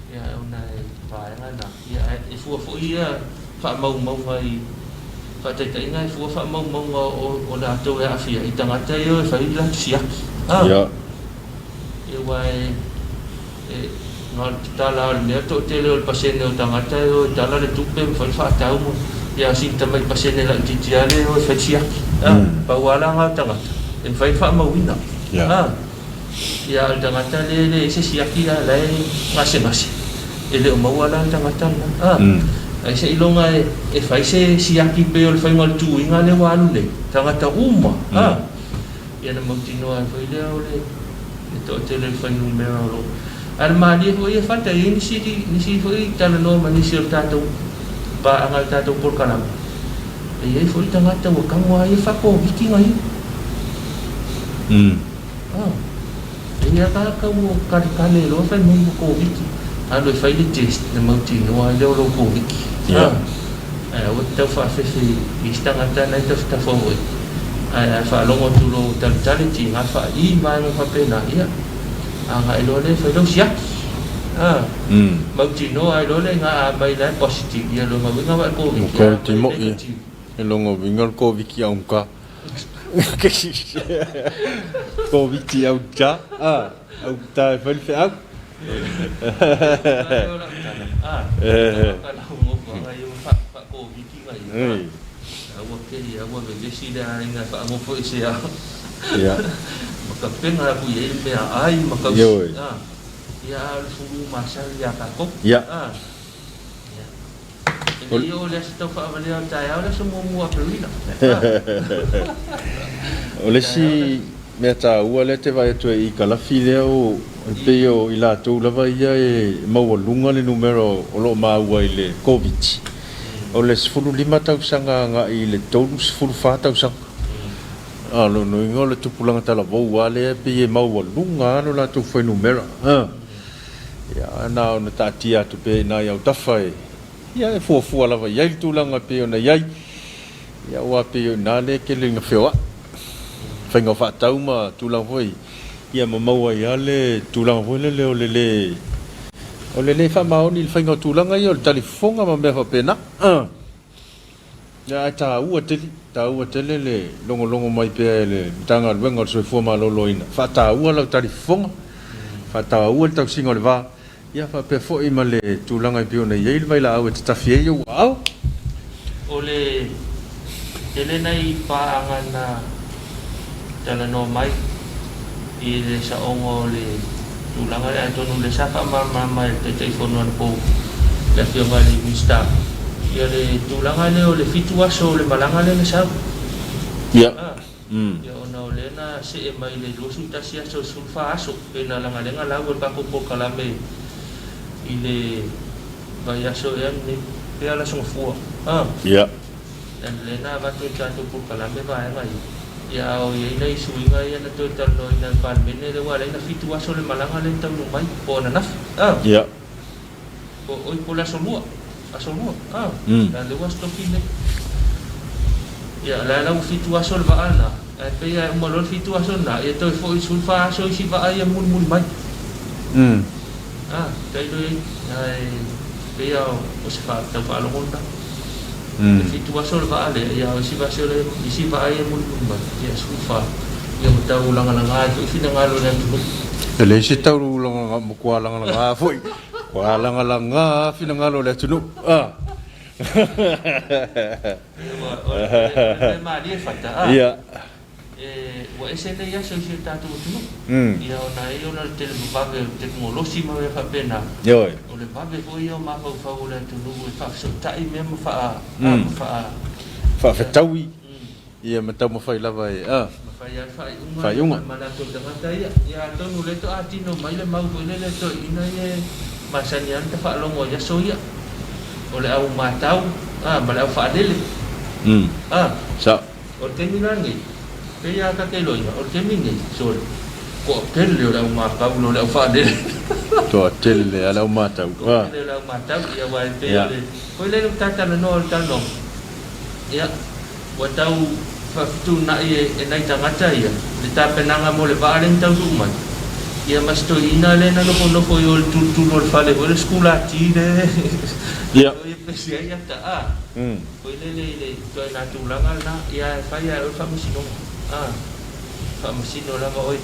Ia ona e vaega na. Ia ae e fua foi ia faamaumauga i faataitaiga e fua faamaumauga o latou e aafia i tagata ia e fai latou siaki. Ia aua e E na o le tatala lava o le mea, toatele o le pasene o tagata e o e tala le tupe ma fai le faatau ma ia sina tamai pasene laitiiti lava lea e o e fai le siaki. Pau lava la na o tagata e mafai ona faamauina. A, ia, a o le tagata lea e leai se siaki a o la e gasegase, e le o maua la le tagata lena. A, ae seiloga e fai se siaki pei o le faiga o le tuiga lea ua alu nei, tagata uma, a, ia ona mautinoa ai foi lea o le toatele o le fuainumera o lo o. A o le malie foi ia Fata, e i ai nisi, nisi foi talanoa ma nisi o le tatou paaga i le tatou polokalame, E i ai foi tagata ua tago a ia faa-Koviti na ia. Ah. E i ai tagata ua kaletale loa fai mai ua Koviti. Alu e fai le test na mautinoa ai lea o lou Koviti. Ah. Ae aua te tau faafefe i isi tagata na e tafatafa oe. Ae a faalogo atu loa ua taletale tiga faa-i vaega faapena, ia, agai loa lea e fai lau siaki. Ah. Mautinoa ai loa le iga a mai la e positive, ia lona uiga ua e Koviti, a mai e negative. E lona uiga o le Koviti augata. Koviti augata, a, augata e fai le feau. Ioe. Ia a o le fulu masani ia tatou. Ia. A. Ia. E le i oo i le aso tau faavalea o le taeao le aso muamua o Aperila. A. O le isi mea taua lea te vaai atu ai i kalafi lea o e pei o i latou lava ia e maualuga le numera o lo o maua i le Koviti, o le 15 tausaga agai i le 34 tausaga. A o lona uiga o le tupulaga talavou lava lea e pei e maualuga lava lo latou fuainumera. Ia, na ona taatia atu pea i nai autafa e, ia, e fuafua lava i ai le tulaga e pei ona i ai. Ia, aua pei o i ina lea e tele ina feoai, faiga o faatau ma tulaga foi, ia ma maua ai lava le tulaga foi lele o le lē, o le lē faamaoni i le faiga o tulaga ia o le talifofoga ma mea faapena. Ia, ae taua tele, taua tele le logologo mai pea e le Matagaluega o le Soifua Maloloina, faataua lau talifofoga, faataua le tausiga o le va, ia faapea foi ma le tulaga e pei ona i ai le vailaau e tatafi ai ou aao. O le tele nai paaga na talanoa mai i le saoga o le tulaga lea, atonu o lea sa faamalamalama e le Taitaifono anapo le Afioga i le Minisita, ia le tulaga lea o le 7 aso o le malaga lea na sau. Ia. Ia ona o lea na see mai le 21 aso i le 14 aso, pei na lagalega lau e le tatou polokalame i le vaiaso ea lenei, pe a le Aso Gafua. Ia. Lea na avatu e le tatou polokalame vaega ia, ia a o i ai nai suiga ia na toe talanoaina e le Palemene lea ua ala ai na 7 aso le malaga lea na taunuu mai, po o ananafi, a. Ia. Po, oi, po o le aso lua, aso lua, a. La lea ua sitoki nei. Ia, la la ua 7 aso le vaa lena, ae pei lava e uma loa le 7 aso lena, ia toe foi i le 14 aso isi vaa ia mulimuli mai. A, tailo i ai, ae pei lava o se tau faalogo lena. E 7 aso le vaa lea, ia a o isi vase o le isi vaa ia e mulimuli mai, ia e 14. Ia ua tau lagalaga ai foi finagalo o le atunuu. E leai se tau lagalaga, matua lagalaga foi, matua lagalaga finagalo o le atunuu. A. Ia ua, o le mea malie Fata, a. Ia. Ua ese nei aso i si o tatou atunuu. Ia ona e ona o le tele vavave o le tekonolosi ma mea faapena. Ioe. O le vave foi ia o mafaufau o le atunuu e faafesootai mea ma faa, a, ma faa. Faafetaui, ia ma taumafai lava e, a. Ma fai lava le faaiuga, faaiuga. Ma latou tagata ia. Ia atonu o lea toa tino mai le mau foi lele a toeaiina ia e masani lava ona tafaalogo i aso ia. O le au matau, a, ma le au faalele. A. Sao. O le taimi la lenei, pei lava ta te iloaina, o le taimi lenei, sole, toatele o le au matau i lo le au faalele. Toatele lava le au matau. Toatele o le au matau, ia aua e pei o le, foi lele ua ta talanoa o le talanoaga, ia, ua tau faafetuunai e nai tagata ia le tapenaga mo le vaa lea na taunuu mai, ia ma si toeaina lea na nofonofo i o i le tulutulu o le fale foi le sikulati lea e pese ai ata a. Foi lele i le ituaiga tulaga lena, ia e fai lava e oe le faamasinoga. A, faamasino lava oe.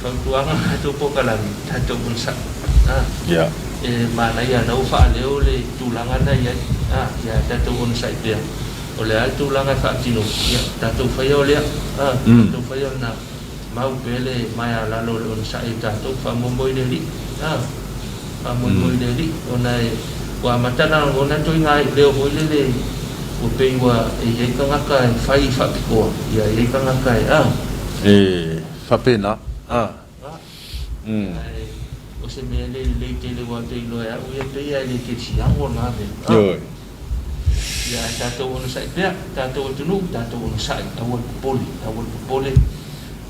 Fautuaga a tatou polokalame, tatou onosai. A, e manaia na ua faaleo le tulaga lena i ai. A, ia tatou onosai pea. O le a le tulaga e faatino, ia tatou faia o lea. A, tatou faia o lena. mau pea le maea lalo o le onosai o tatou, faamoemoe i le Alii, a, faamoemoe i le Alii, ona e, ua amata ona lagona ituaiga iuleo foi lele ua pei ua e i ai tagata e fai faapitoa, ia e i ai tagata e, a. E faapena, a. A, ae o se mea le lelei tele aua ou te iloa e au ia pei lava e le kerisiano lena mea, a. Ioe. Ia ae tatou onosai pea, tatou atunuu, tatou onosai, aua le popole, aua le popole,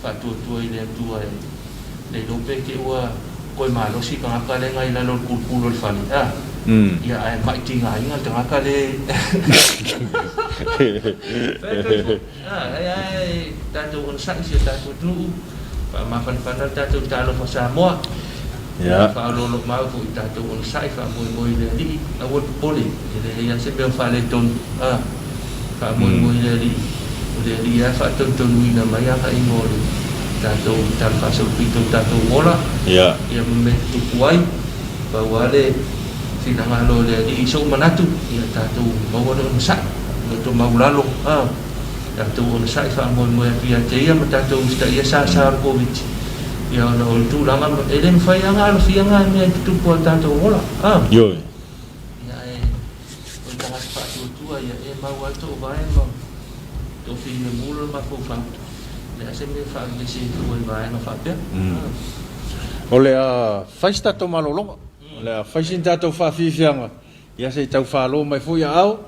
faatuatua i le Atua e le iloa pe te i ua toe malosi tagata lea na i lalo o le kulukulu o le fale, a, ia ae mai tigaina le tagata lea e fai atu ai foi, a, ae ae tatou onosai si o tatou atunuu, faamafanafana le tatou talofa Samoa. Ia faaoloolomaau foi tatou onosai faamoemoe i le Alii, aua le popole, e leai lava se mea o faaletonu, a, faamoemoe i le Alii, o le Alii lava e faatonutonuina mai agaiga o le tatou tala faasolopito o tatou ola, ia ma mea e tutupu ai, pau lava le finagalo o le Alii i sou manatu, ia tatou maua le onosai, loto maulalo, a, tatou onosai faamoemoe atu ia te Ia ma tatou usitaia sasa o le Koviti. Ia ona o le tulaga, e le mafai lava ona alofia na mea e tutupu ai i tatou ola. A. Ioe. Ia ae o le tagata faatuatua ia e mau ai tou vae ma tou filemu lo le mafaufau. E leai se mea e faavevesi ai fua i vaega faapea. A. O le a fai se tatou malologa. O le a fai sina tatou faafiafiaga, ia se i tau falo mai foi aao,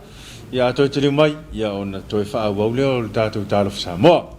ia a toe taliu mai, ia ona toe faaauau lea o le tatou Talofa Samoa.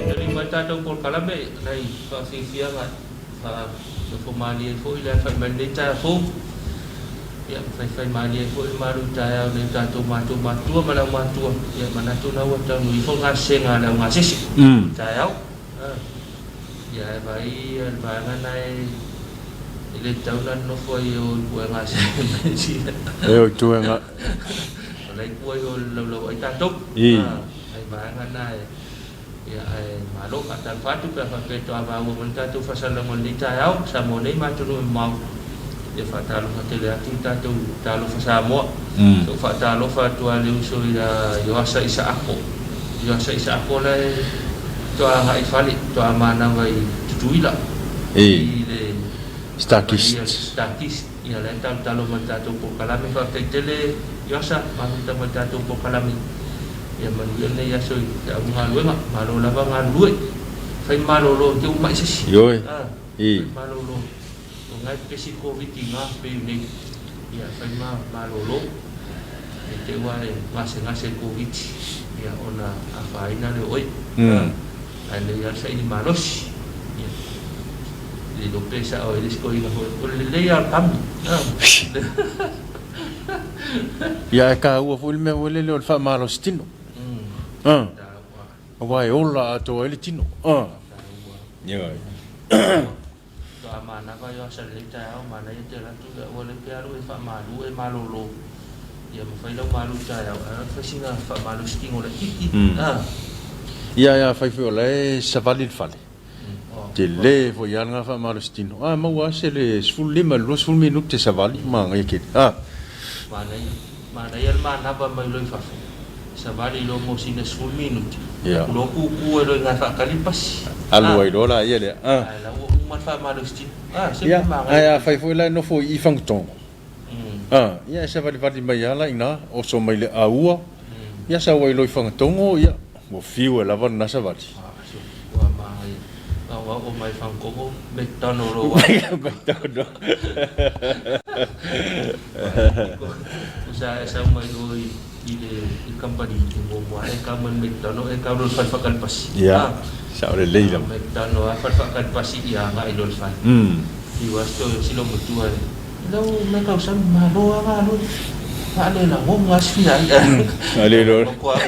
Tali mai tatou polokalame nai faafiafiaga faanofo malie ai foi le aofai mai lenei taeao fou. Ia, faifai malie ai foi le malu taeao nei tatou matou matua ma le aumatua. Ia, manatu na ua taunuu ifo le gasesega a le augasese i taeao. Ia, ae vaai le vaega na e e le tatau ona nonofo ai e o i puega sina. E o i tuega. O la e tua i o i le laulau ai tatou. Ai vaega na e Ia, ae malo, faatalofa atu pe a faapea e toavaua mai le tatou faasalalauga i lenei taeao, Samoa nei ma atunuu e mamao. Ia faatalofa tele atu le tatou Talofa Samoa. So faatalofa atu lava i le uso ia Ioasa Isaako. Ioasa Isaako la e toa agai i fale, toa manava i Tutuila i le Starkist. Starkist. Ia la e talotalo mai le tatou polokalame. Faafetai tele Ioasa, mafuta mai le tatou polokalame. Ia manuia lenei aso i te au galuega. Malo lava galulue. Fai malolo te uma i se isi. Ioe. Fai malolo. O ngai pepesi le Koviti nga pei nei. Ia fai ma malolo. E te ua e gasegase le Koviti. Ia ona afaina lea o oe. Ae lelei lava le saili malosi. Ia. Le iloa pe sao ai le isi toeaina foi. O le lelei lava o le kami. Ia ae taua foi le mea foi lele o le faamalosi tino. Aua e ola atoa ai le tino. Ioe. Faatoa manava i asa lenei taeao, manaia te alu atu ua le pe alu e faamalu e malolo. Ia ma fai lau malu taeao, ae fai sina faamalosi tino laitiiti. Ia ae afai foi o la e savali le fale, tele foi lava lena faamalosi tino. A maua lava se le 15 i le 20 minute savali, manaia tele. Manaia, manaia le manava mai loa i fafo. Savali loa mo sina 10 minute. Ia. Loa kuku ai loa i ina e faatali le pasi. Alu ai loa laia lea. Ae la ua uma le faamalosi tino. Se Ia, mea manaia. Ae afai foi la e nofo i i Fagatogo, ia e savalivali mai lava la i ina, oso mai le aua, ia sau ai loa i Fagatogo, ia, ua fiu ai lava lena savali. Ua manaia. Na ua oo mai Fagatogo, McDonald loa. McDonald. Sa e sau mai o i i le i kamupani e muamua e kau mai le McDonald e kau loa i le fale faatali pasi. Ia, sao lelei lava. McDonald lava fale faatali pasi ia agai loa i le fale. Fiu lava si loomatua e lau mea tausami malo lava galue. Faalelagogo lava si fia ai. Ale loa. Ko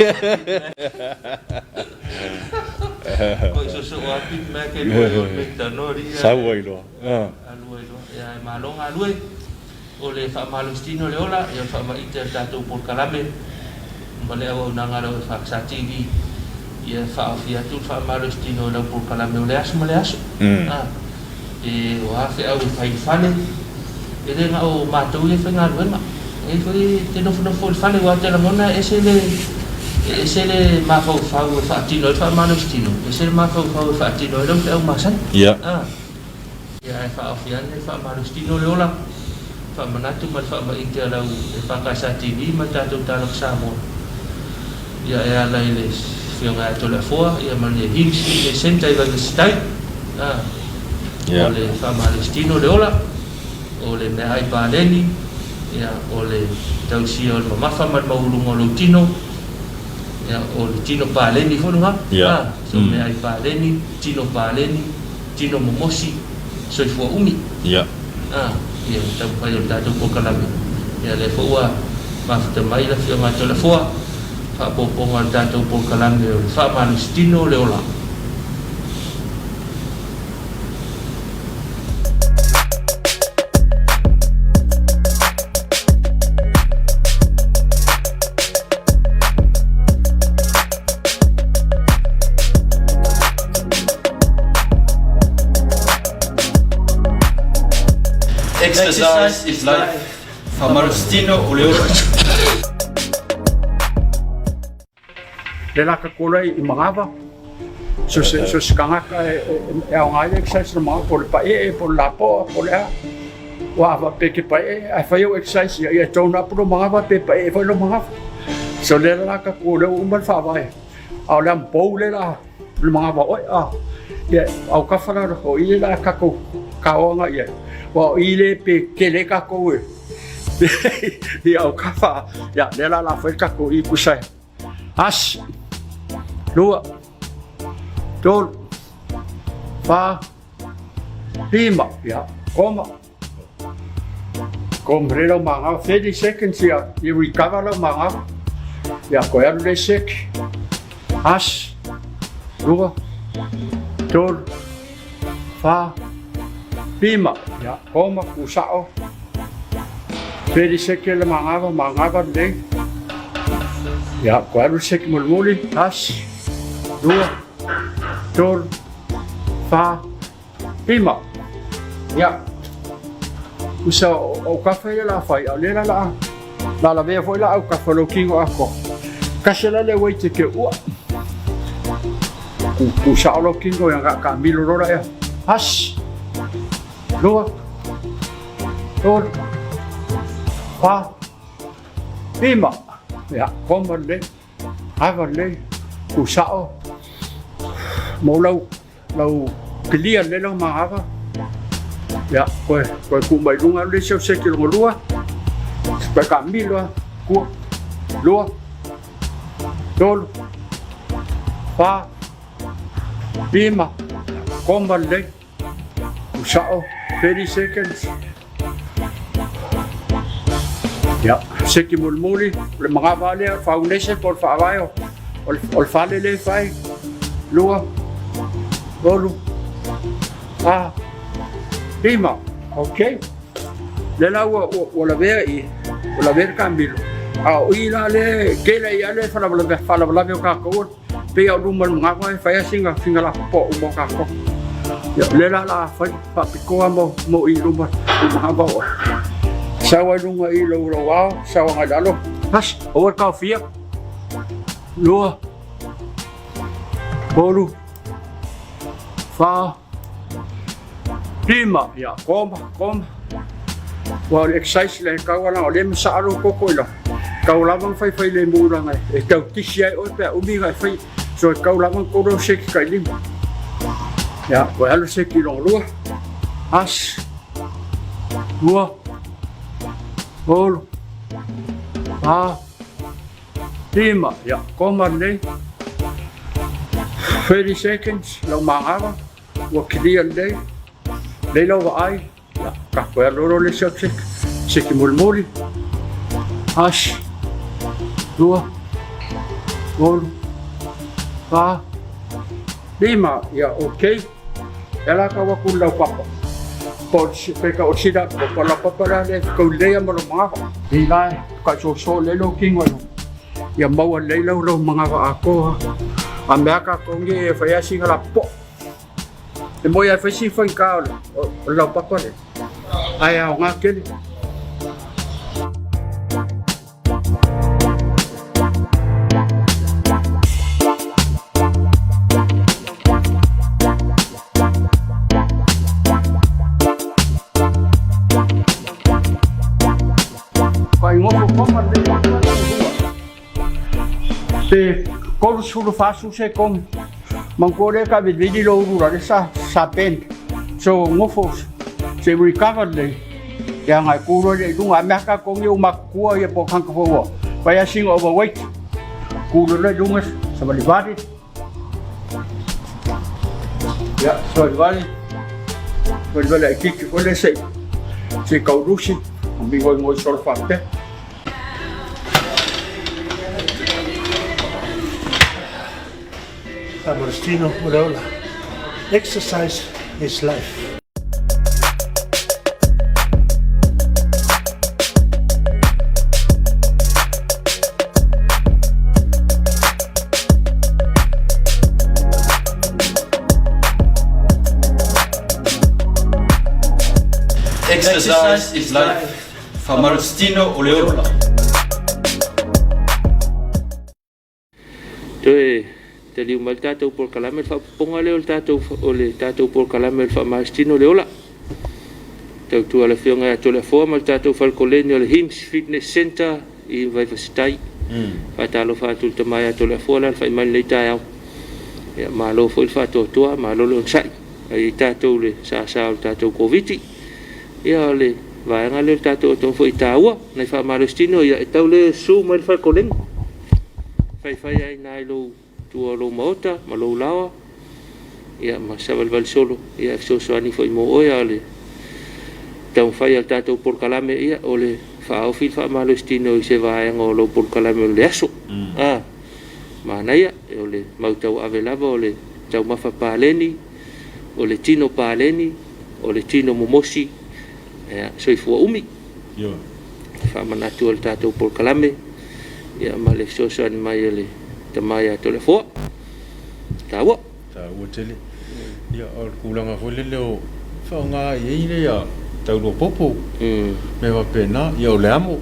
i soosoo lava Big Mac e lua i o le McDonald ia. Sau ai loa. Alu ai loa. Ia e malo galue. O le faamalositino o le ola, ia o le faamaite a le tatou polokalame ma le auaunaga a lau FACSA TV, ia faaofi atu le faamalositino i lau polokalame o le aso ma le aso. A, e o a feau e fai i le fale, e le na o matou ia e faigaluega, e i ai foi e te nofonofo i le fale aua e te lagona e ese le, e ese le mafaufau e faatino ai le faamalositino, ese le mafaufau e faatino ai lau feau masani. A. Ia ae faaofi ane le faamalositino le ola, faamanatu ma le faamaite a lau EFKS TV ma le tatou Talofa Samoa. Ia e ala i le Afioga ia Toleafoa ia ma le Hughes Fitness Centre i Vaivasitai. A, o le faamalositino le ola, o le meaai paleni, ia o le tausia o le mamafa ma le maualuga o lou tino, ia o le tino paleni foi lena. A, so meaai paleni, tino paleni, Tino momosi, soifua umi. Ia. A, ia le taumafai o le tatou polokalame. Ia lea foi ua mafuta mai le Afioga ia Toleafoa, faaopoopoga o le tatou polokalame o le faamalositino o le ola. Exercise is life. Faamalositino o le ola. Le la ka kola i Magava. So se so se kangaka e e aoga ai le exercise na Magava po le pae'e po le lapoa po le a. Ua a faapea ke pae'e ae fai au exercise ia ia tone up lo Magava pe pae'e foi lo Magava. So le la ka kola ua uma le faavae. A o le amupou le la le Magava oe a. Ia aukafa la o i le la kakou kaoa agai i ai. Aua o i le pe tele ai kakou e i aukafa. Ia lea la la fai le tatou i pusa e. Asi, lua, tolu, fa, lima. Ia, koma. Koma le lau magava. 30 seconds ia, ia recover lau magava. Ia, koe alu le seki. Asi, lua, tolu, fa, lima. Ia, koma, kusao. 30 seconds le magava, magava lelei. Ia, koe alu le seki mulimuli. Tasi, lua, tolu, fa, lima. Ia, usa o kafa ia la fai, a o lea la la la lavea foi la au kafa lou kino atoa. Kasi la le weight e ke ua. Ku, ku sao lou kino ia ka milo lola ea. Tasi, lua, tolu, fa, lima. Ia, koma lelei, ava lelei, ku sao, mau lau, lau kilia lelei lau magava. Ia, koe, koe ku mai luga le isi au seki longa lua, koe ka milo a, kua, lua, tolu, fa, lima, koma lelei. Sao, 30 seconds. Ia, seki mulimuli, o le magava lea, o le foundation po o le faavae o, o le fale lea e fai. Lua, tolu, fa, lima. Okay. Lea la ua, ua, ua lavea i, ua lavea le kamilo. A o i la lea, tele ia lea faalavelave, faalavelave o tatou Pei a o luma o le magava e fai a sina sina lapopoa uma o tatou. Ia, o lea la la fai faapitoa mo mo i luma o le magava oe. Sau ai luga i lou lou ao, sau agai lalo. Tasi, aua le taofia. Lua, tolu, fa, lima. Ia, koma, koma. Ua o le exercise le tau ala o lea masaa lou toto i lau. Tau lava na faifai lemu laga e tau tisi ai oe pe a umi na e fai. So e tau lava na kolo seki kai lima. Ia, koe alu seki longa lua. Tasi, lua, tolu, fa, lima. Ia, koma lelei. 30 seconds, lau magava, ua clear lelei. Lelei lau vaai. Ia, ka koe alolo le isi au seki. Seki mulimuli. Tasi, lua, tolu, fa, lima. Ia, okay. E ala kau aku lau papa. Po pe ka o sida po lau papa la le kau lea ma lo mangafa. I la ka so so le lo kingo no. Ia maua lei lau lau mangafa akoa. A mea ka kongi e whai asinga la po. E moe ai whai si whaingā o le laupapa le. Ae aoga tele. Faigofo koma le Pe 34 sekone. Manatua lea ka vilivili lou ulu lale sa sa bend. So gofo se recover lelei leaga e ku loa lea i luga. A mea tatou nei ua matutua ia po o tagata foi ua fai lava sina overweight. Ku loa i luga savalivali. Ia savalivali. Savalivali laitiiti foi lea se i se i tau lusi. Migoigoi solo faapea. Agostino Uleola. Exercise is life. Exercise is life. Faamalositino o le ola. Toe taliu mai le tatou polokalame, le faaopoopoga lea o le tatou, o le tatou polokalame o le faamalositino o le ola. Tautua le Afioga ia Toleafoa ma le tatou fale koleni o le HIMS Fitness Centre i Vaivasitai. Faatalofa atu i le tama ia Toleafoa le alafai mai lenei taeao. Ia, malo foi le faatoatoa, malo le onosai. Ai ai tatou le sasa o le tatou Koviti. Ia, o le vaega lea o le tatou atoa foi taua, nai faamalositino, ia, e tau le susu mai le fale koleni. Faifai ai na i lou tua o lou maota ma lou laoa, ia, ma savalivali solo, ia, e fesoasoani foi mo oe. A o le taumafai a le tatou polokalame, ia, o le faaofi le faamalositino i se vaega o lou polokalame o le aso. A, manaia, o le mau tauave lava o le taumafa paleni, o le tino paleni, o le tino momosi, ia, soifua umi. Faamanatu o le tatou polokalame, ia, ma le fesoasoani mai o le tama ia Toleafoa. Taua. Taua tele. Ia, o le tulaga foi lele o faaaoga i ai le taulua popo. Mea faapena, ia o le amo.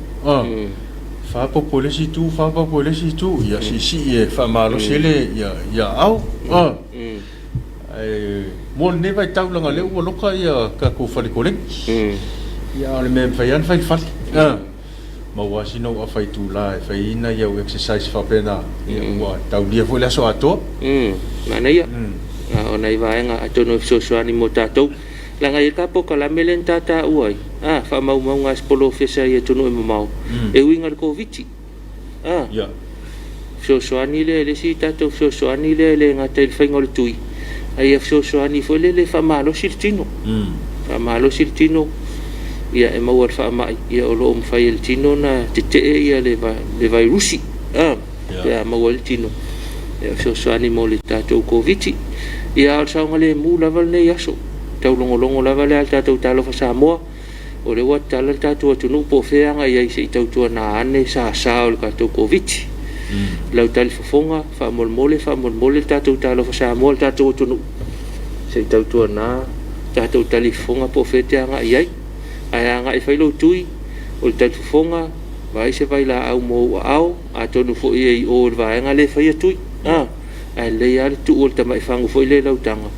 Fa popo i le isi itu, fa popo i le isi itu, ia siisii e faamalosi ai le ia ia aao. Ae mo lenei vaitau leaga o lea ua loka ia tatou fale koleni. Ia a o le mea e mafai lava ona fai i le fale. Maua lava sina uafa itula e fai ai nai au exercise faapena, ia ua taulia foi le aso atoa. Manaia. A o nai vaega atonu e fesoasoani mo tatou. Leaga e i ai ka polokalame lea na tataua ai, a, faamaumauga a se polofesa i atunuu e mamao, e uiga i le Koviti. A, fesoasoani lea, le isi tatou fesoasoani lea e le gata i le faiga o le tui, a ia fesoasoani foi lele e faamalosi le tino. Faamalosi le tino, ia e maua le faamai, ia o lo o mafai e le tino ona tetee ia le, le vairusi, a, pe a maua ai le tino. Ia fesoasoani mo le tatou Koviti. Ia a o le saogalemu lava lenei aso. Taulogologo lava lea a le tatou Talofa Samoa. O lea ua tatala le tatou atunuu po o fea e agai ai se i tautuana ane sasa o le tatou Koviti. Lau talifofoga, faamolemole, faamolemole le tatou Talofa Samoa, le tatou atunuu, se i tautuana tatou talifofoga po o fea e te agai i ai. Ae agai e fai lou tui, o le talifofoga, vaai se vailaau mo ou aao, atonu foi e i o i le vaega lea e faia tui. A, ae lelei lava le tuu o le tamai fagu foi lea i lau taga,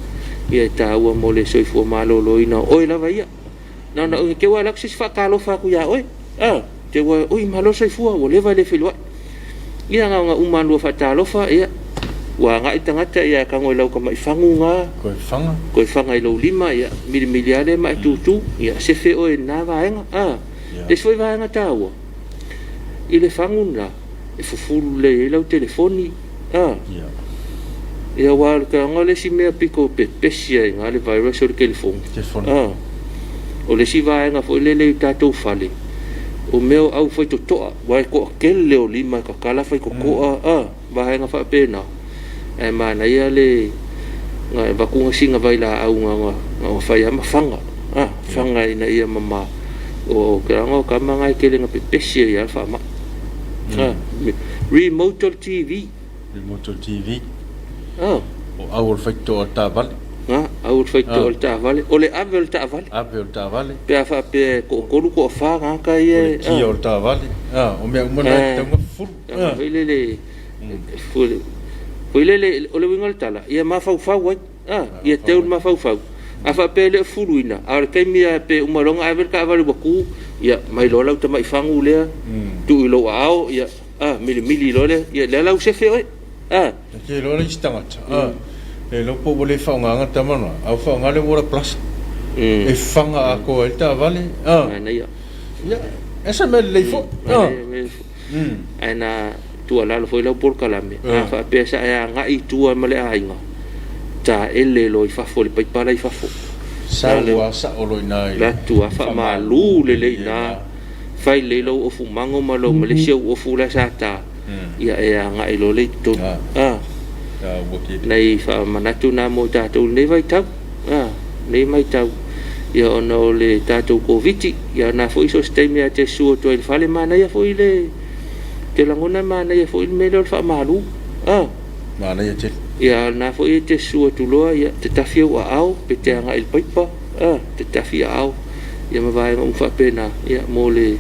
ia e taua mo le soifua maloloina o oe lava ia. Na ona te ua alu atu se isi faatalofa atu ia oe. A, te ua, ui, malo soifua, ua leva e le feiloai. Ia, na ona uma lua faatalofa, ia, ua agai le tagata, ia, e tago i lau tamai fagu na. Koe faga. Koe faga i lou lima, ia, milimili lava lea ma e tutu, ia, sefe oe i lena vaega. A, le isi foi vaega taua, i le fagu lena, e fufulu lelei ai lau telefoni. A, ia, aua o le taoga o le isi mea pito pepesi ai i ina le virus o le telefoni. A, o le isi vaega foi lele i tatou fale, o mea o au faitotoa, aua e toatele o lima e tatala faitotoa, a, vaega faapena. Ae manaia le avatu sina vailaau na ona fai lava ma faga, a, faga ina ia mama. O te aga o tama na e tele na pepesi ai lava le faamai. A, remote o le TV. Remote o le TV. O au o le faitotoa o le taavale. A, au o le faitotoa o le taavale. O le ave o le taavale. Ave o le taavale. Pe a faapea e toatolu, toafa tagata ia. O le kia o le taavale. A, o mea uma na e tatau ona fufulu. A, foi lele, foi lele, o le uiga o le tala, ia mafaufau ai. A, ia teu le mafaufau. A faapea e le o fufuluina, a o le taimi lava pe uma loa ona ave le taavale ua tu, ia mai loa lau tamai fagu lea, tuu i lou aao, ia, a, milimili loa lea, ia lea la ua sefe oe. A. E te iloa le isi tagata, a, le iloa po ua le faaaogaina le tama lena, a ua faaaoga le water plus e faga atoa ai le taavale, a. Manaia. Ia, e se mea lelei foi, a. Ae na tuualalo foi lau polokalame, a faapea sa e agai i tua ma le aiga, taele loa i fafo i le paipa la i fafo. Sau lava sao loa i ina i. La atu lava faamalu lelei i ina, fai lelei lou ofu mago ma lou ma le isi au ofu la sa ta, ia e agai loa lea i totonu. A, nai faamanatu na mo tatou i lenei vaitau. A, lenei matau, ia ona o le tatou Koviti, ia na foi so o se taimi lava e te susu atu ai i le fale, manaia foi le, te lagona e manaia foi le mea lea o le faamalu. A. Manaia tele. Ia, na foi e te susu atu loa, ia, te tafi ou aao, pe te agai i le paipa, a, te tafi aao. Ia ma vaega uma faapena, ia, mo le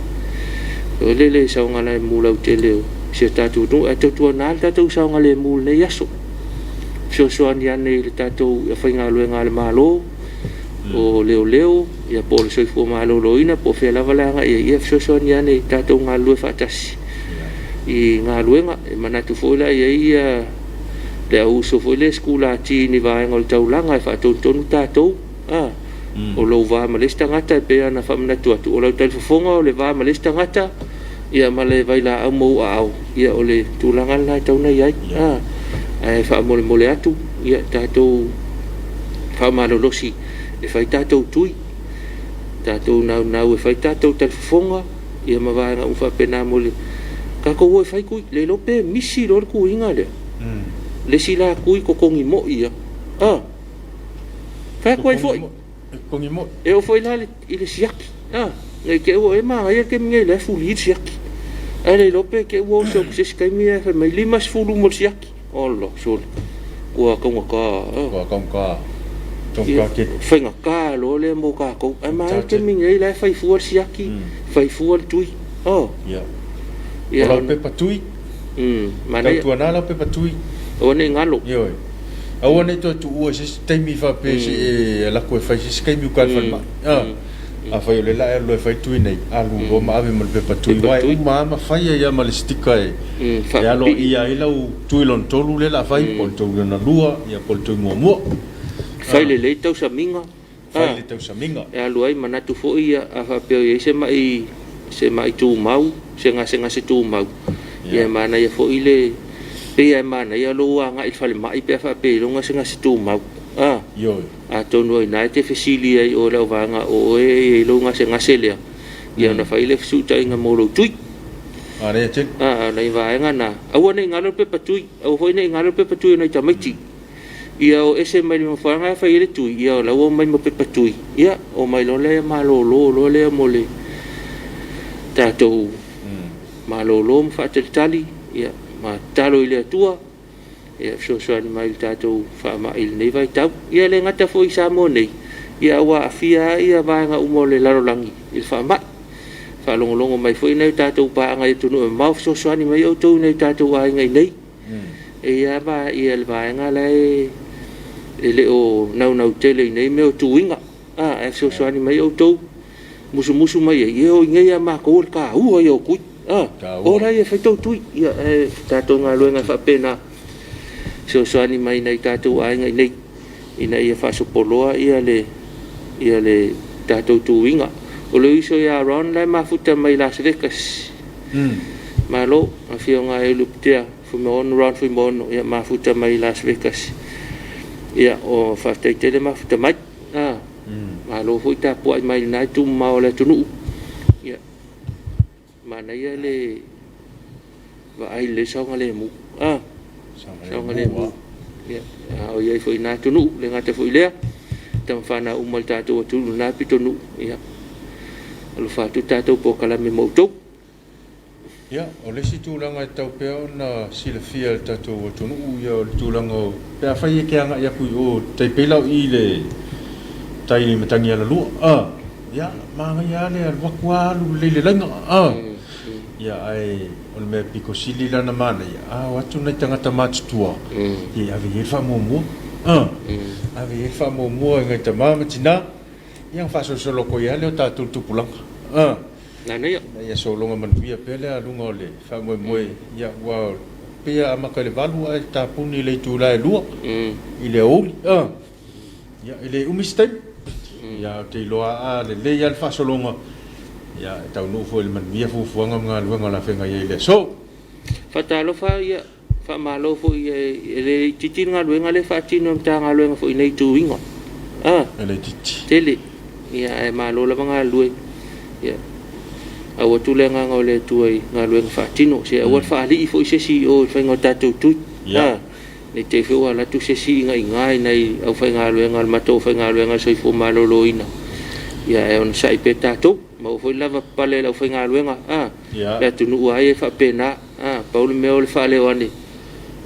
o le le saogalemu lautele o si o tatou atunuu. Ae tautuana le tatou saogalemu i lenei aso. Fesoasoani ane i le tatou aufaigaluega a le Malo, o leoleo, ia po o le soifua maloloina, po o fea lava le agai i ai, ia fesoasoani ane i tatou galulue faatasi i galuega. E manatu foi la e i ai ia le au uso foi lea sikulati i ni vaega o le taulaga e faatonutonu tatou. A, o lou va ma le isi tagata e pei ona faamanatu atu, o lau talifofoga o le va ma le isi tagata, ia ma le vailaau ma ou aao, ia o le tulaga lena e tatau ona i ai. A, ae faamolemole atu, ia tatou faamalolosi e fai tatou tui, tatou naunau e fai tatou talifofoga, ia ma vaega uma faapena mo le tatou o e fai tui. Le iloa pe misi loa le tuiga lea. Le isi la tui totogi moi ia. A, fai atu ai foi. Totogi moi. E oo foi la i le siaki. A, ne i te i ua e manaia le taimi nei o la e fuli le siaki. Ae le iloa pe te i ua oso atu i se isi taimi ae fai mai 50 mo le siaki. Ola, sole. Ua taugata. Ua taugata. Taugata tele. Faigata loa lea mo tatou. Ae manaia le taimi nei la e fai fua le siaki, fai fua le tui. Oh. Ia. O lau pepa tui. Manaia. Tautuana lau pepa tui. Aua ne i galo. Ioe. Aua ne i toe tuua i se isi taimi faapea se i e alu atu e fai se isi taimi uka i le falemai. Afai o lea la e alu loa e fai tui nei, alu loa ma ave ma le pepa tui, aua e uma lava ma fai ai lava ma le sticker e aloaia ai lau tui lona tolu lea o le a fai, po o le tui lona lua, ia po o le tui muamua. Fai lelei tausamiga. Fai le tausamiga. E alu ai manatu foi ia, a faapea o i ai se ma'i, se ma'i tumau, se gasegase tumau, ia e manaia foi le, pei lava e manaia lou agai i le falemai pe a faapea i lou gasegase tumau. A. Ioe. Atonu o i ina e te fesili ai i o i lau vaega o oe e i ai lou gasegase lea, ia ona fai lea fesuutaiga mo lou tui. Manaia tele. A, o nai vaega na, aua ne i galo le pepa tui, aua foi ne i galo le pepa tui o nai tamaiti. Ia o ese mai le mafuaaga e fai ai le tui, ia o la ua omai ma pepa tui, ia omai loa lea malolo loa lea mo le tatou malolo ma faatalitali, ia ma tatalo i le Atua ia fesoasoani mai i le tatou faamai i lenei vaitau. Ia e le gata foi i Samoa nei, ia ua aafia lava ia vaega uma o le lalolagi i le faamai. Faalogologo mai foi nai o tatou paaga i atunuu e mamao, fesoasoani mai outou i nai o tatou aiga i inei. E i ai lava ia le vaega la e le o naunau tele i nei mea o tuiga, ae fesoasoani mai outou, musumusu mai ai, ia o i inei ia matou o le taua ia o tui. O la ia e fai tou tui. Ia, e tatou galuega e faapena, fesoasoani mai nai tatou aiga i inei, ina ia faasopoloa ia le, ia le tatou tuiga. O le uso ia Ron la e mafuta mai Las Vegas. Malo, afioga e Luputea Fuimaono, Ron Fuimaono, ia mafuta mai Las Vegas. Ia, o faafetai tele mafuta mai. Ah, malo foi tapuai mai lena itu mamao o le atunuu. Ia, manaia le vaai i le saogalemu. Ah, saogalemu. Ia, a o i ai foi i na atunuu, le gata foi i lea, tamafanau uma o le tatou atunuu i lena pitonuu. Ia, alofa atu tatou polokalame mo outou. Ia, o le isi tulaga e tatau pea ona silafia e le tatou atunuu, ia, o le tulaga o, pe afai e te agai atu i o, tai pei la o i i le tai i Matagialalua, a, ia, manaia lava le alu atu lava alu lelei i le laina, a, ia, ae o le mea pito sili la ona manaia, a o atu nai tagata matutua, ia, e ave i ai le faamuamua, a, ave i ai le faamuamua i nai tama ma tina, Ia ona faasolosolo atu ai lava lea o tatou tupulaga. Nanaia. Ina ia sologa manuia pea le aluga o le faamoemoe. Ia ua pei e amata i le 8 ae tapuni i le itula e 2 i le aoauli. Ia e le umi se taimi. Ia ou te iloa a lelei lava le faasologa, ia e taunuu foi i le manuia fuafuaga ma galuega o le a feagai ai i le aso. Faatalofa ia. Faamalo foi e le itiiti le galuega lea e faatino e Matagaluega foi i nei tuiga. A. E le itiiti. Tele. Ia ae malo lava galulue. Ia au atu le agaga o le Atua i galuega faatino. Se aua le faalii foi se isi i o i le faiga o tatou tui. Ia. A. Ne i te i foi ua alu atu se isi igaiga i nai aufaigaluega a le matou aufaigaluega a le Soifua Maloloina. Ia ae onosai pea tatou. Maua foi le lavapapale i le aufaigaluega. A. Ia. Le atunuu lava ia e faapena. A, pau le mea o le faaleo ane,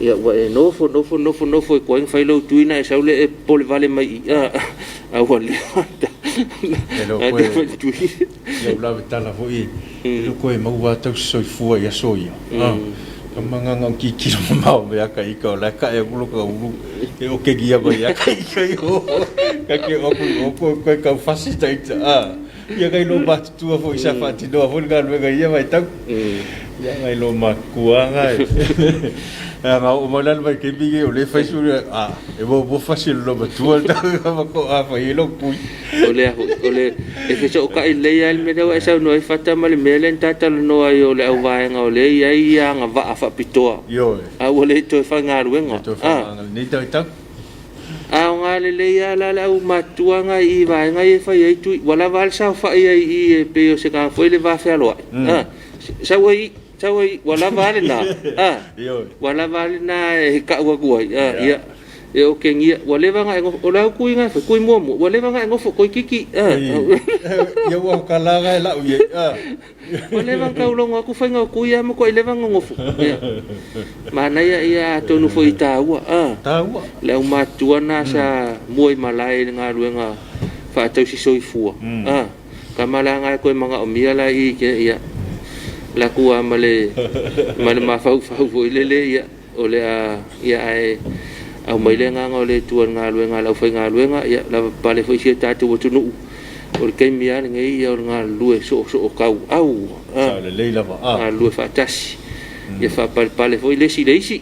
ia ua e nofo, nofo, nofo, nofo e tuai ona fai lou tui na e sau lea e popole vale mai i i, a, a ua leva E le o koe i au lava tala foi, e le o koe maua a tausi soifua i aso ia. Ka manganga o kikilo mamao me aka ika o la ka e kulo ka ulu e o ke gia mai aka ika i o ka ke o ku o ko koe kau fasi ta ita a ia kai lo matutua foi sa faatinoa foi le galuega i ia vaitau. Ia ngai lo matua ngai. A nga o mai la le vaitaimi nei o le fai su a e mo mo fasi le lo matua le tau ma ko a fai e lo kui. O lea foi, o le, e fesootai lelei lava le mea lea ua e saunoa ai Fata ma le mea lea na ta talanoa ai o le auvaega o lea e i ai ia agavaa faapitoa. Ioe. A ua le toe faigaluega. Le toe faaaoga lenei tau. Aoga lelei lava la le aumatutua na i vaega ia e fai ai tui, ua lava a le saofai ai i i e pei o se tagata foi le va fealoai. A, sau ai i, sau ai i, ua lava a lena. A, ua lava a lena e tau atu ai. A, ia, e otegia, ua leva ona e nofo, o le au tui na e fai, tui muamua, ua leva ona e nofo, toeitiiti. A, Ia ua kala ga e lau i ai. A. Ua leva ona tau logo atu faiga o tui a matuai leva ona nofo. Ia. Manaia ia atonu foi i taua a. Taua. Le aumatutua na sa mua i malae i le galuega faatausi soifua a. Tama la na e toe manaomia la i ke ia. La tua ma le ma le mafaufau foi lele ia o le a ia ae aumai le agaga o le Atua i le galuega a le aufaigaluega ia lava papale foi si o tatou atunuu. O le taimi lava lenei ia o le galulue soosootauau, Sao lelei lava a. galulue faatasi, ia faapalepale foi le isi i le isi.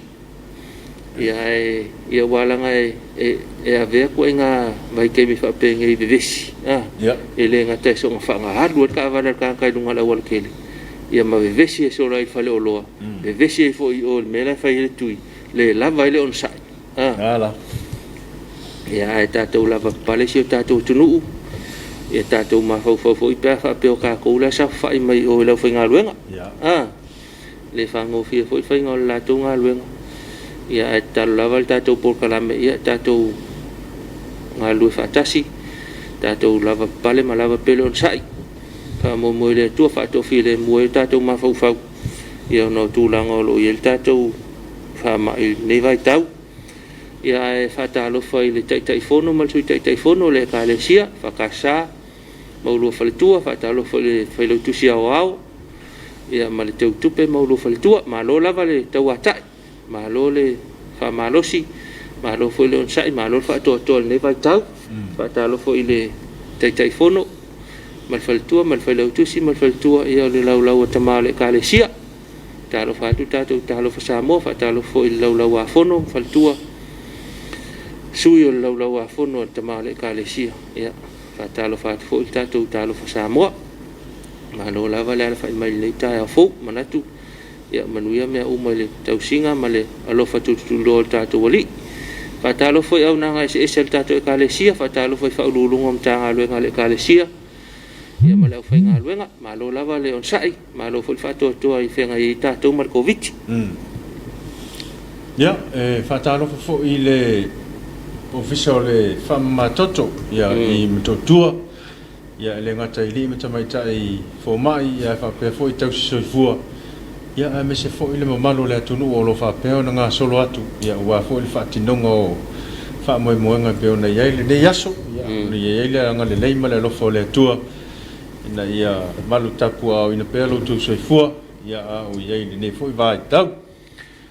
Ia ae ia aua leaga e, e, e avea ituaiga vaitaimi faapenei vevesi, a, Ia. e le gata e soona faagaalu ai le taavale a le tagata i luga o le aualatele, ia ma vevesi e sola ai i le faleoloa, vevesi ai foi i o i le mea la e fai ai le tui, le lava ai le onosai. A. Ala. Ia ae tatou lavapapale si o tatou atunuu, ia tatou mafaufau foi pe a faapea o tatou la e saofafai mai o i le aufaigaluega. Ia. A. Le faagofie foi le faiga o le latou galuega. Ia ae tatalo lava le tatou polokalame, ia tatou galulue faatasi, tatou lavapapale ma lava pele onosai. Faamoemoe i le Atua, faatoafilemu ai o tatou mafaufau, ia ona o tulaga o lo o i ai le tatou faamai i lenei vaitau. Ia ae faatalofa i le Taitaifono ma le Sui Taitaifono o le Ekalesia EFKS ma ulua faletua, faatalofa i le Failautusi Aoao ia ma le Teutupe ma ulua faletua. Malo lava le tauatai, malo le faamalosi, malo foi le onosai, malo le faatoatoa i lenei vaitau. Faatalofa i le Taitaifono ma le faletua ma le Failautusi ma le faletua, ia o le laulau a tama o le Ekalesia. Talofa atu tatou Talofa Samoa, faatalofa foi i le Laulau-a-Fono ma faletua, sui o le Laulau-a-Fono a le tama o le Ekalesia. Ia, faatalofa atu foi le tatou Talofa Samoa. Malo lava le alafai mai i lenei taeao fou. Manatu, ia manuia mea uma i le tausiga ma le alofa tulituliloa o le tatou Alii. Faatalofa foi i auaunaga eseese a le tatou Ekalesia, faatalofa i Faauluuluga o Matagaluega a le Ekalesia, ia ma le aufaigaluega. Malo lava le onosai, malo foi le faatoatoa i feagai ai tatou ma le Koviti. Ia, e faatalofa foi i le Ofisa o le Faamamatoto, ia, i Motootua, ia, e le gata i alii ma tamaitai fomai, ia, ae faapea foi tausi soifua, ia, aemaise foi le mamalu o le atunuu o lo o faapea ona gasolo atu, ia, aua foi le faatinoga o faamoemoega e pei ona i ai lenei aso, ia, ona i ai le agalelei ma le alofa o le Atua, ina ia malu tapuaaoina pea lo outou soifua, ia, a o i ai i lenei foi vaitau.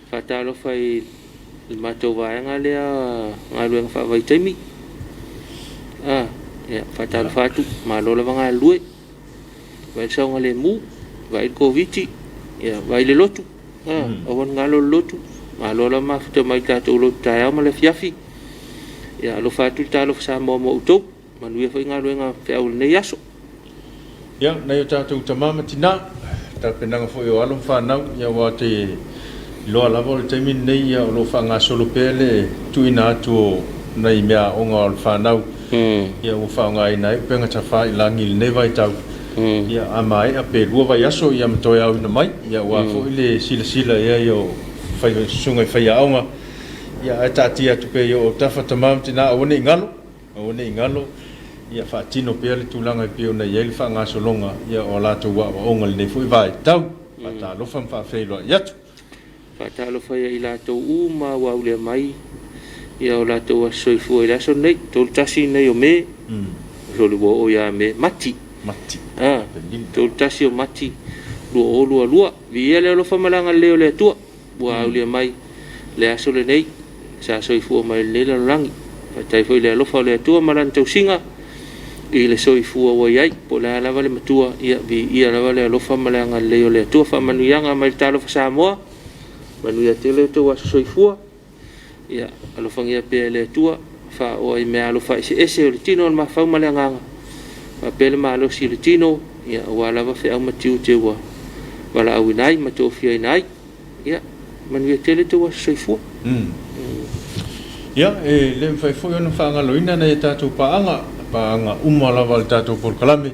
Faatalofa i le matou vaega lea galuega faavaitaimi. A, ia, faatalofa atu, malo lava galulue. Vaai le saogalemu, vaai le Koviti, ia, vaai le lotu. A, aua ne galo le lotu. Malo lava mafuta mai i le tatou lotu taeao ma le afiafi. Ia, alofa atu le talofa Samoa mo outou. Manuia foi galuega feau i lenei aso. Ia, nai o tatou tama ma tina, tapenaga foi o alo ma fanau, ia aua te iloa lava o le taimi lenei ia o lo o faagasolo pea le tuuina atu o nai meaaoga o le fanau, ia ua faaaogaina ai upega tafailagi i lenei vaitau, ia a maea pe 2 vaiaso ia ma toe aoina mai, ia aua foi le silasila i ai o susuga i faiaoga, ia ae taatia atu pea i o autafa tama ma tina aua ne i galo. Aua ne i galo, ia faatino pea le tulaga e pei ona i ai le faagasologa ia o a latou aoaoga i lenei foi vaitau. Faatalofa ma faafeiloai atu. Faatalofa ia i latou uma ua aulea mai ia o latou aso soifua i le aso lenei, 31 lenei o Me, Sole ua oo ia Me, Mati. Mati. A, Apelili. 31 o Mati 2022. Viia le alofa ma le agalelei o le Atua ua aulia mai le aso lenei sa soifua mai i lenei lalolagi. Faafetai foi i le alofa o le Atua ma Lana tausiga i le soifua ua i ai. Po o le a lava le matua, ia viia lava le alofa ma le agalelei o le Atua. Faamanuiaga mai le Talofa Samoa, manuia tele lo outou aso soifua. Ia alofagia pea e le Atua, faaoa i meaalofa eseese o le tino, o le mafaufau ma le agaga, faapea le malosi o le tino, ia aua lava feau ma tiute ua valaauina ai ma tofiaina ai. Ia, manuia tele tou aso soifua. Ia, e le mafai foi ona faagaloina nai a tatou paaga, paaga uma lava a le tatou polokalame,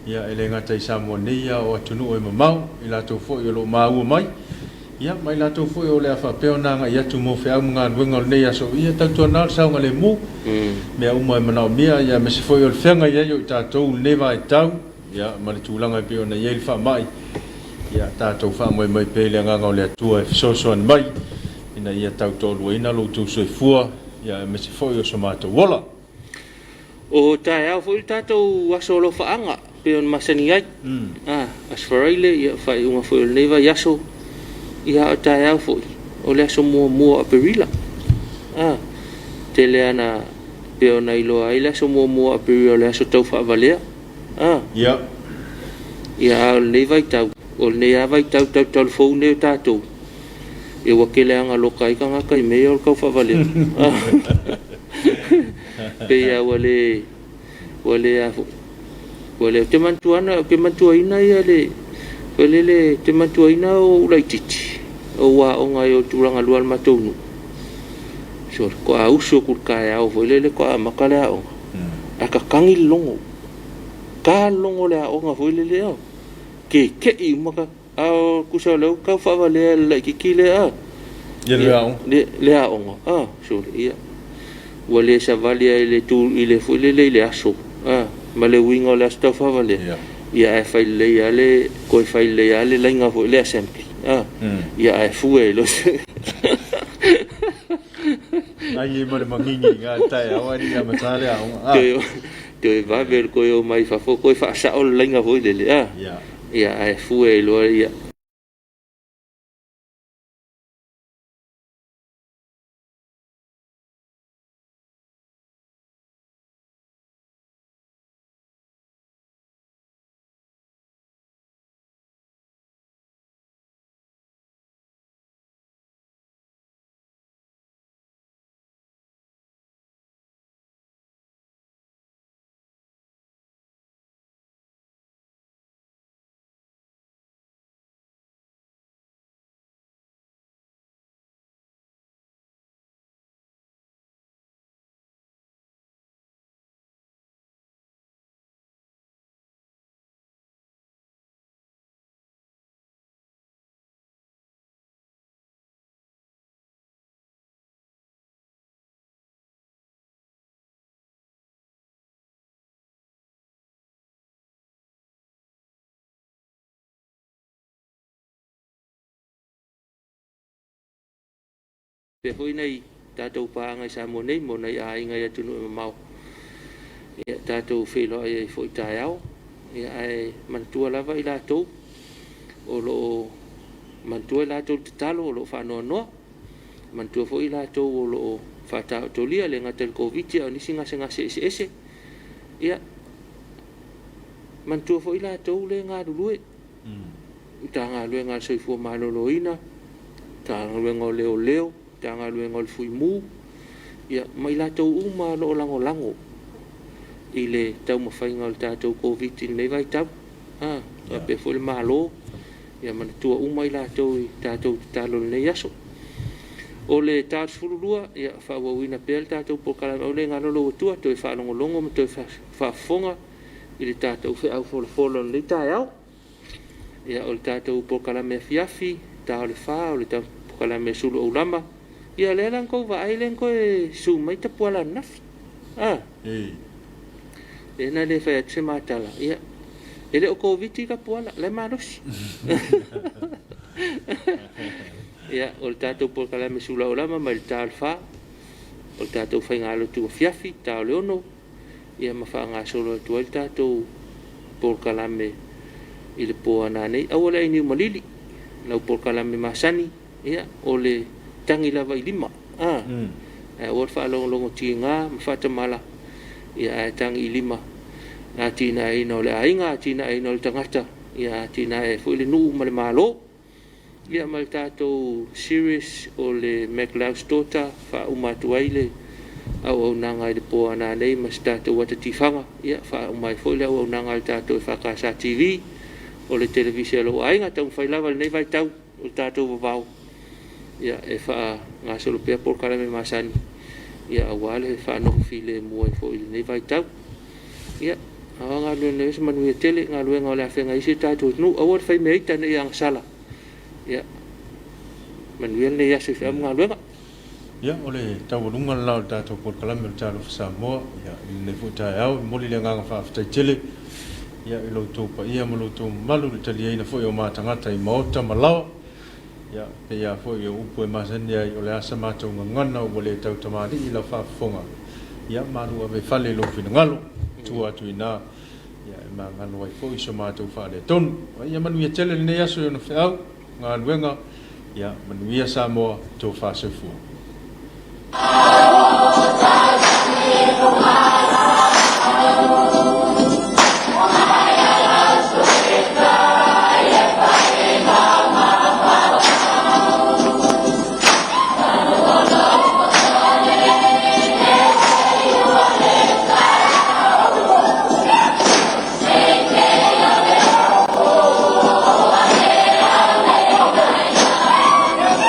ia e le gata i Samoa nei a o atunuu e mamao, i latou foi o lo o maua mai, ia ma i latou foi o le a faapea ona agai atu mo feau ma galuega o lenei aso, ia tautuana le saogalemu, mea uma e manaomia, ia aemaise foi o le feagai ai o i tatou i lenei vaitau, ia ma le tulaga e pei ona i ai le faamai, ia tatou faamoemoe pea i le Agaga o le Atua e fesoasoani mai ina ia tau toaluaina lo outou soifua, ia aemaise foi o so matou ola. O taeao foi le tatou aso alofaaga pei ona masani ai. Ah, Aso Faraile, ia faaiuga foi o lenei vaiaso. Ia a o taeao foi, o le aso muamua o Aperila. Ah, tele ana pei ona iloa ai le aso muamua o Aperila o le aso tau faavalea. Ah. Ia. Ia a o lenei vaitau, o lenei lava vaitau talutalufou nei o tatou, ia ua tele lava ina loka ai tagata i mea ia o le tau faavalea. Pei lava ua le, ua le a foi, ua le, ou te manatua lava, ou te manatuaina ia le, foi lele, ou te manatuaina ou laitiiti, ou aoga ai o le tulagalua i le matou nuu, sole, faatoa usu atu i le taeao foi lele faatoa amata le aoga, ae tatagi le logo, ta le logo o le aoga foi lele, ioe, keke'i uma tagata. A o tusa o lea ua tau faavalea e le laitiiti lea a. Ia le aoga. Le aoga a, sole, ia. Ua le savali ai i le tu i le foi lele i le aso a, ma le uiga o le aso tau faavalea. Ia. Ia ae fai lelei lava le, toe fai lelei lava le laina foi le assembly a. Ia ae fue ai loa se. Ai e ma le magigi i le taeao ae le i amata le aoga a. Toe, toe vave le toe omai i fafo toe faasao le laina foi lele a. Ia. Ia ae fue ai loa ia. Faapea foi nai tatou paaga i Samoa nei mo nai aiga i atunuu e mamao. Ia tatou feiloai ai foi taeao. Ia ae manatua lava i latou o lo o manatua i latou le tatalo o lo o faanoanoa. Manatua foi i latou o lo o faataotolia, e le gata i le Koviti a o nisi gasegase eseese. Ia manatua foi i latou le galulue Matagaluega a le Soifua Maloloina, Matagaluega o Leoleo, Matagaluega o le Fuimu, ia ma i latou uma o lo o lagolago i le taumafaiga o le tatou Koviti i lenei vaitau. A, faapea foi le Malo, ia manatua uma i latou i tatou tatalo i lenei aso. O le ta o le 12, ia faaauauina pea le tatou polokalame Aua ne i galo lou Atua, toe faalogologo ma toe faafofoga i le tatou feau folafola o lenei taeao. Ia, o le tatou polokalame afiafi, ta o le fa, o le polokalame sulu aulama. Ia, lea la na tou vaai lea na toe susu mai Tapuala ananafi. A? Lea na le fai atu se matala. Ia, e le o Koviti Tapuala, la e malosi. Ia, o le tatou polokalame sulu aulama mai le ta o le fa, o le tatou faigalotu afiafi, ta o le ono. Ia ma faagasolo atu ai le tatou polokalame i le po a nanei. Aua le ainiu malili lau polokalame masani, ia o le tagi lava i lima, a, ae aua le faalogologo tiga ma faatamala, ia ae tagi i lima le atinaeina o le aiga, atinaeina o le tagata, ia atinae ai foi le nuu ma le Malo. Ia ma le tatou series o le MacLeod's Daughter faauma atu ai le auaunaga i le po a nanei ma se tatou ata tifaga, ia faauma ai foi le auaunaga a le tatou EFKS TV, o le televise a lou aiga. Taumafai lava i lenei vaitau o le tatou vavao, ia e faagasolo pea polokalame masani, ia aua le faanofo filemu ai foi i lenei vaitau. Ia, a o galuega nei, se manuia tele galuega o le a feagai ai si o tatou atunuu. Aua le fai mea ita ne i agasala. Ia, manuia lenei aso i feau ma galuega. Ia, o le taualuga le la o le tatou polokalame o le Talofa Samoa, ia, i lenei foi taeao, e momoli le agaga faafetai tele, ia, i lo outou paia ma lo outou mamalu i le taliaina foi o ma tagata i maota ma laoa. Ia, pei lava foi o upu e masani ai, o le a sa matou gagana ua le tau tamalii lau faafofoga, ia malu ave i fale i lou finagalo, tua atu i ina, ia e magalo ai foi so matou faaletonu. Ia manuia tele lenei aso i ona feau, galuega, ia manuia Samoa, tofa soifua.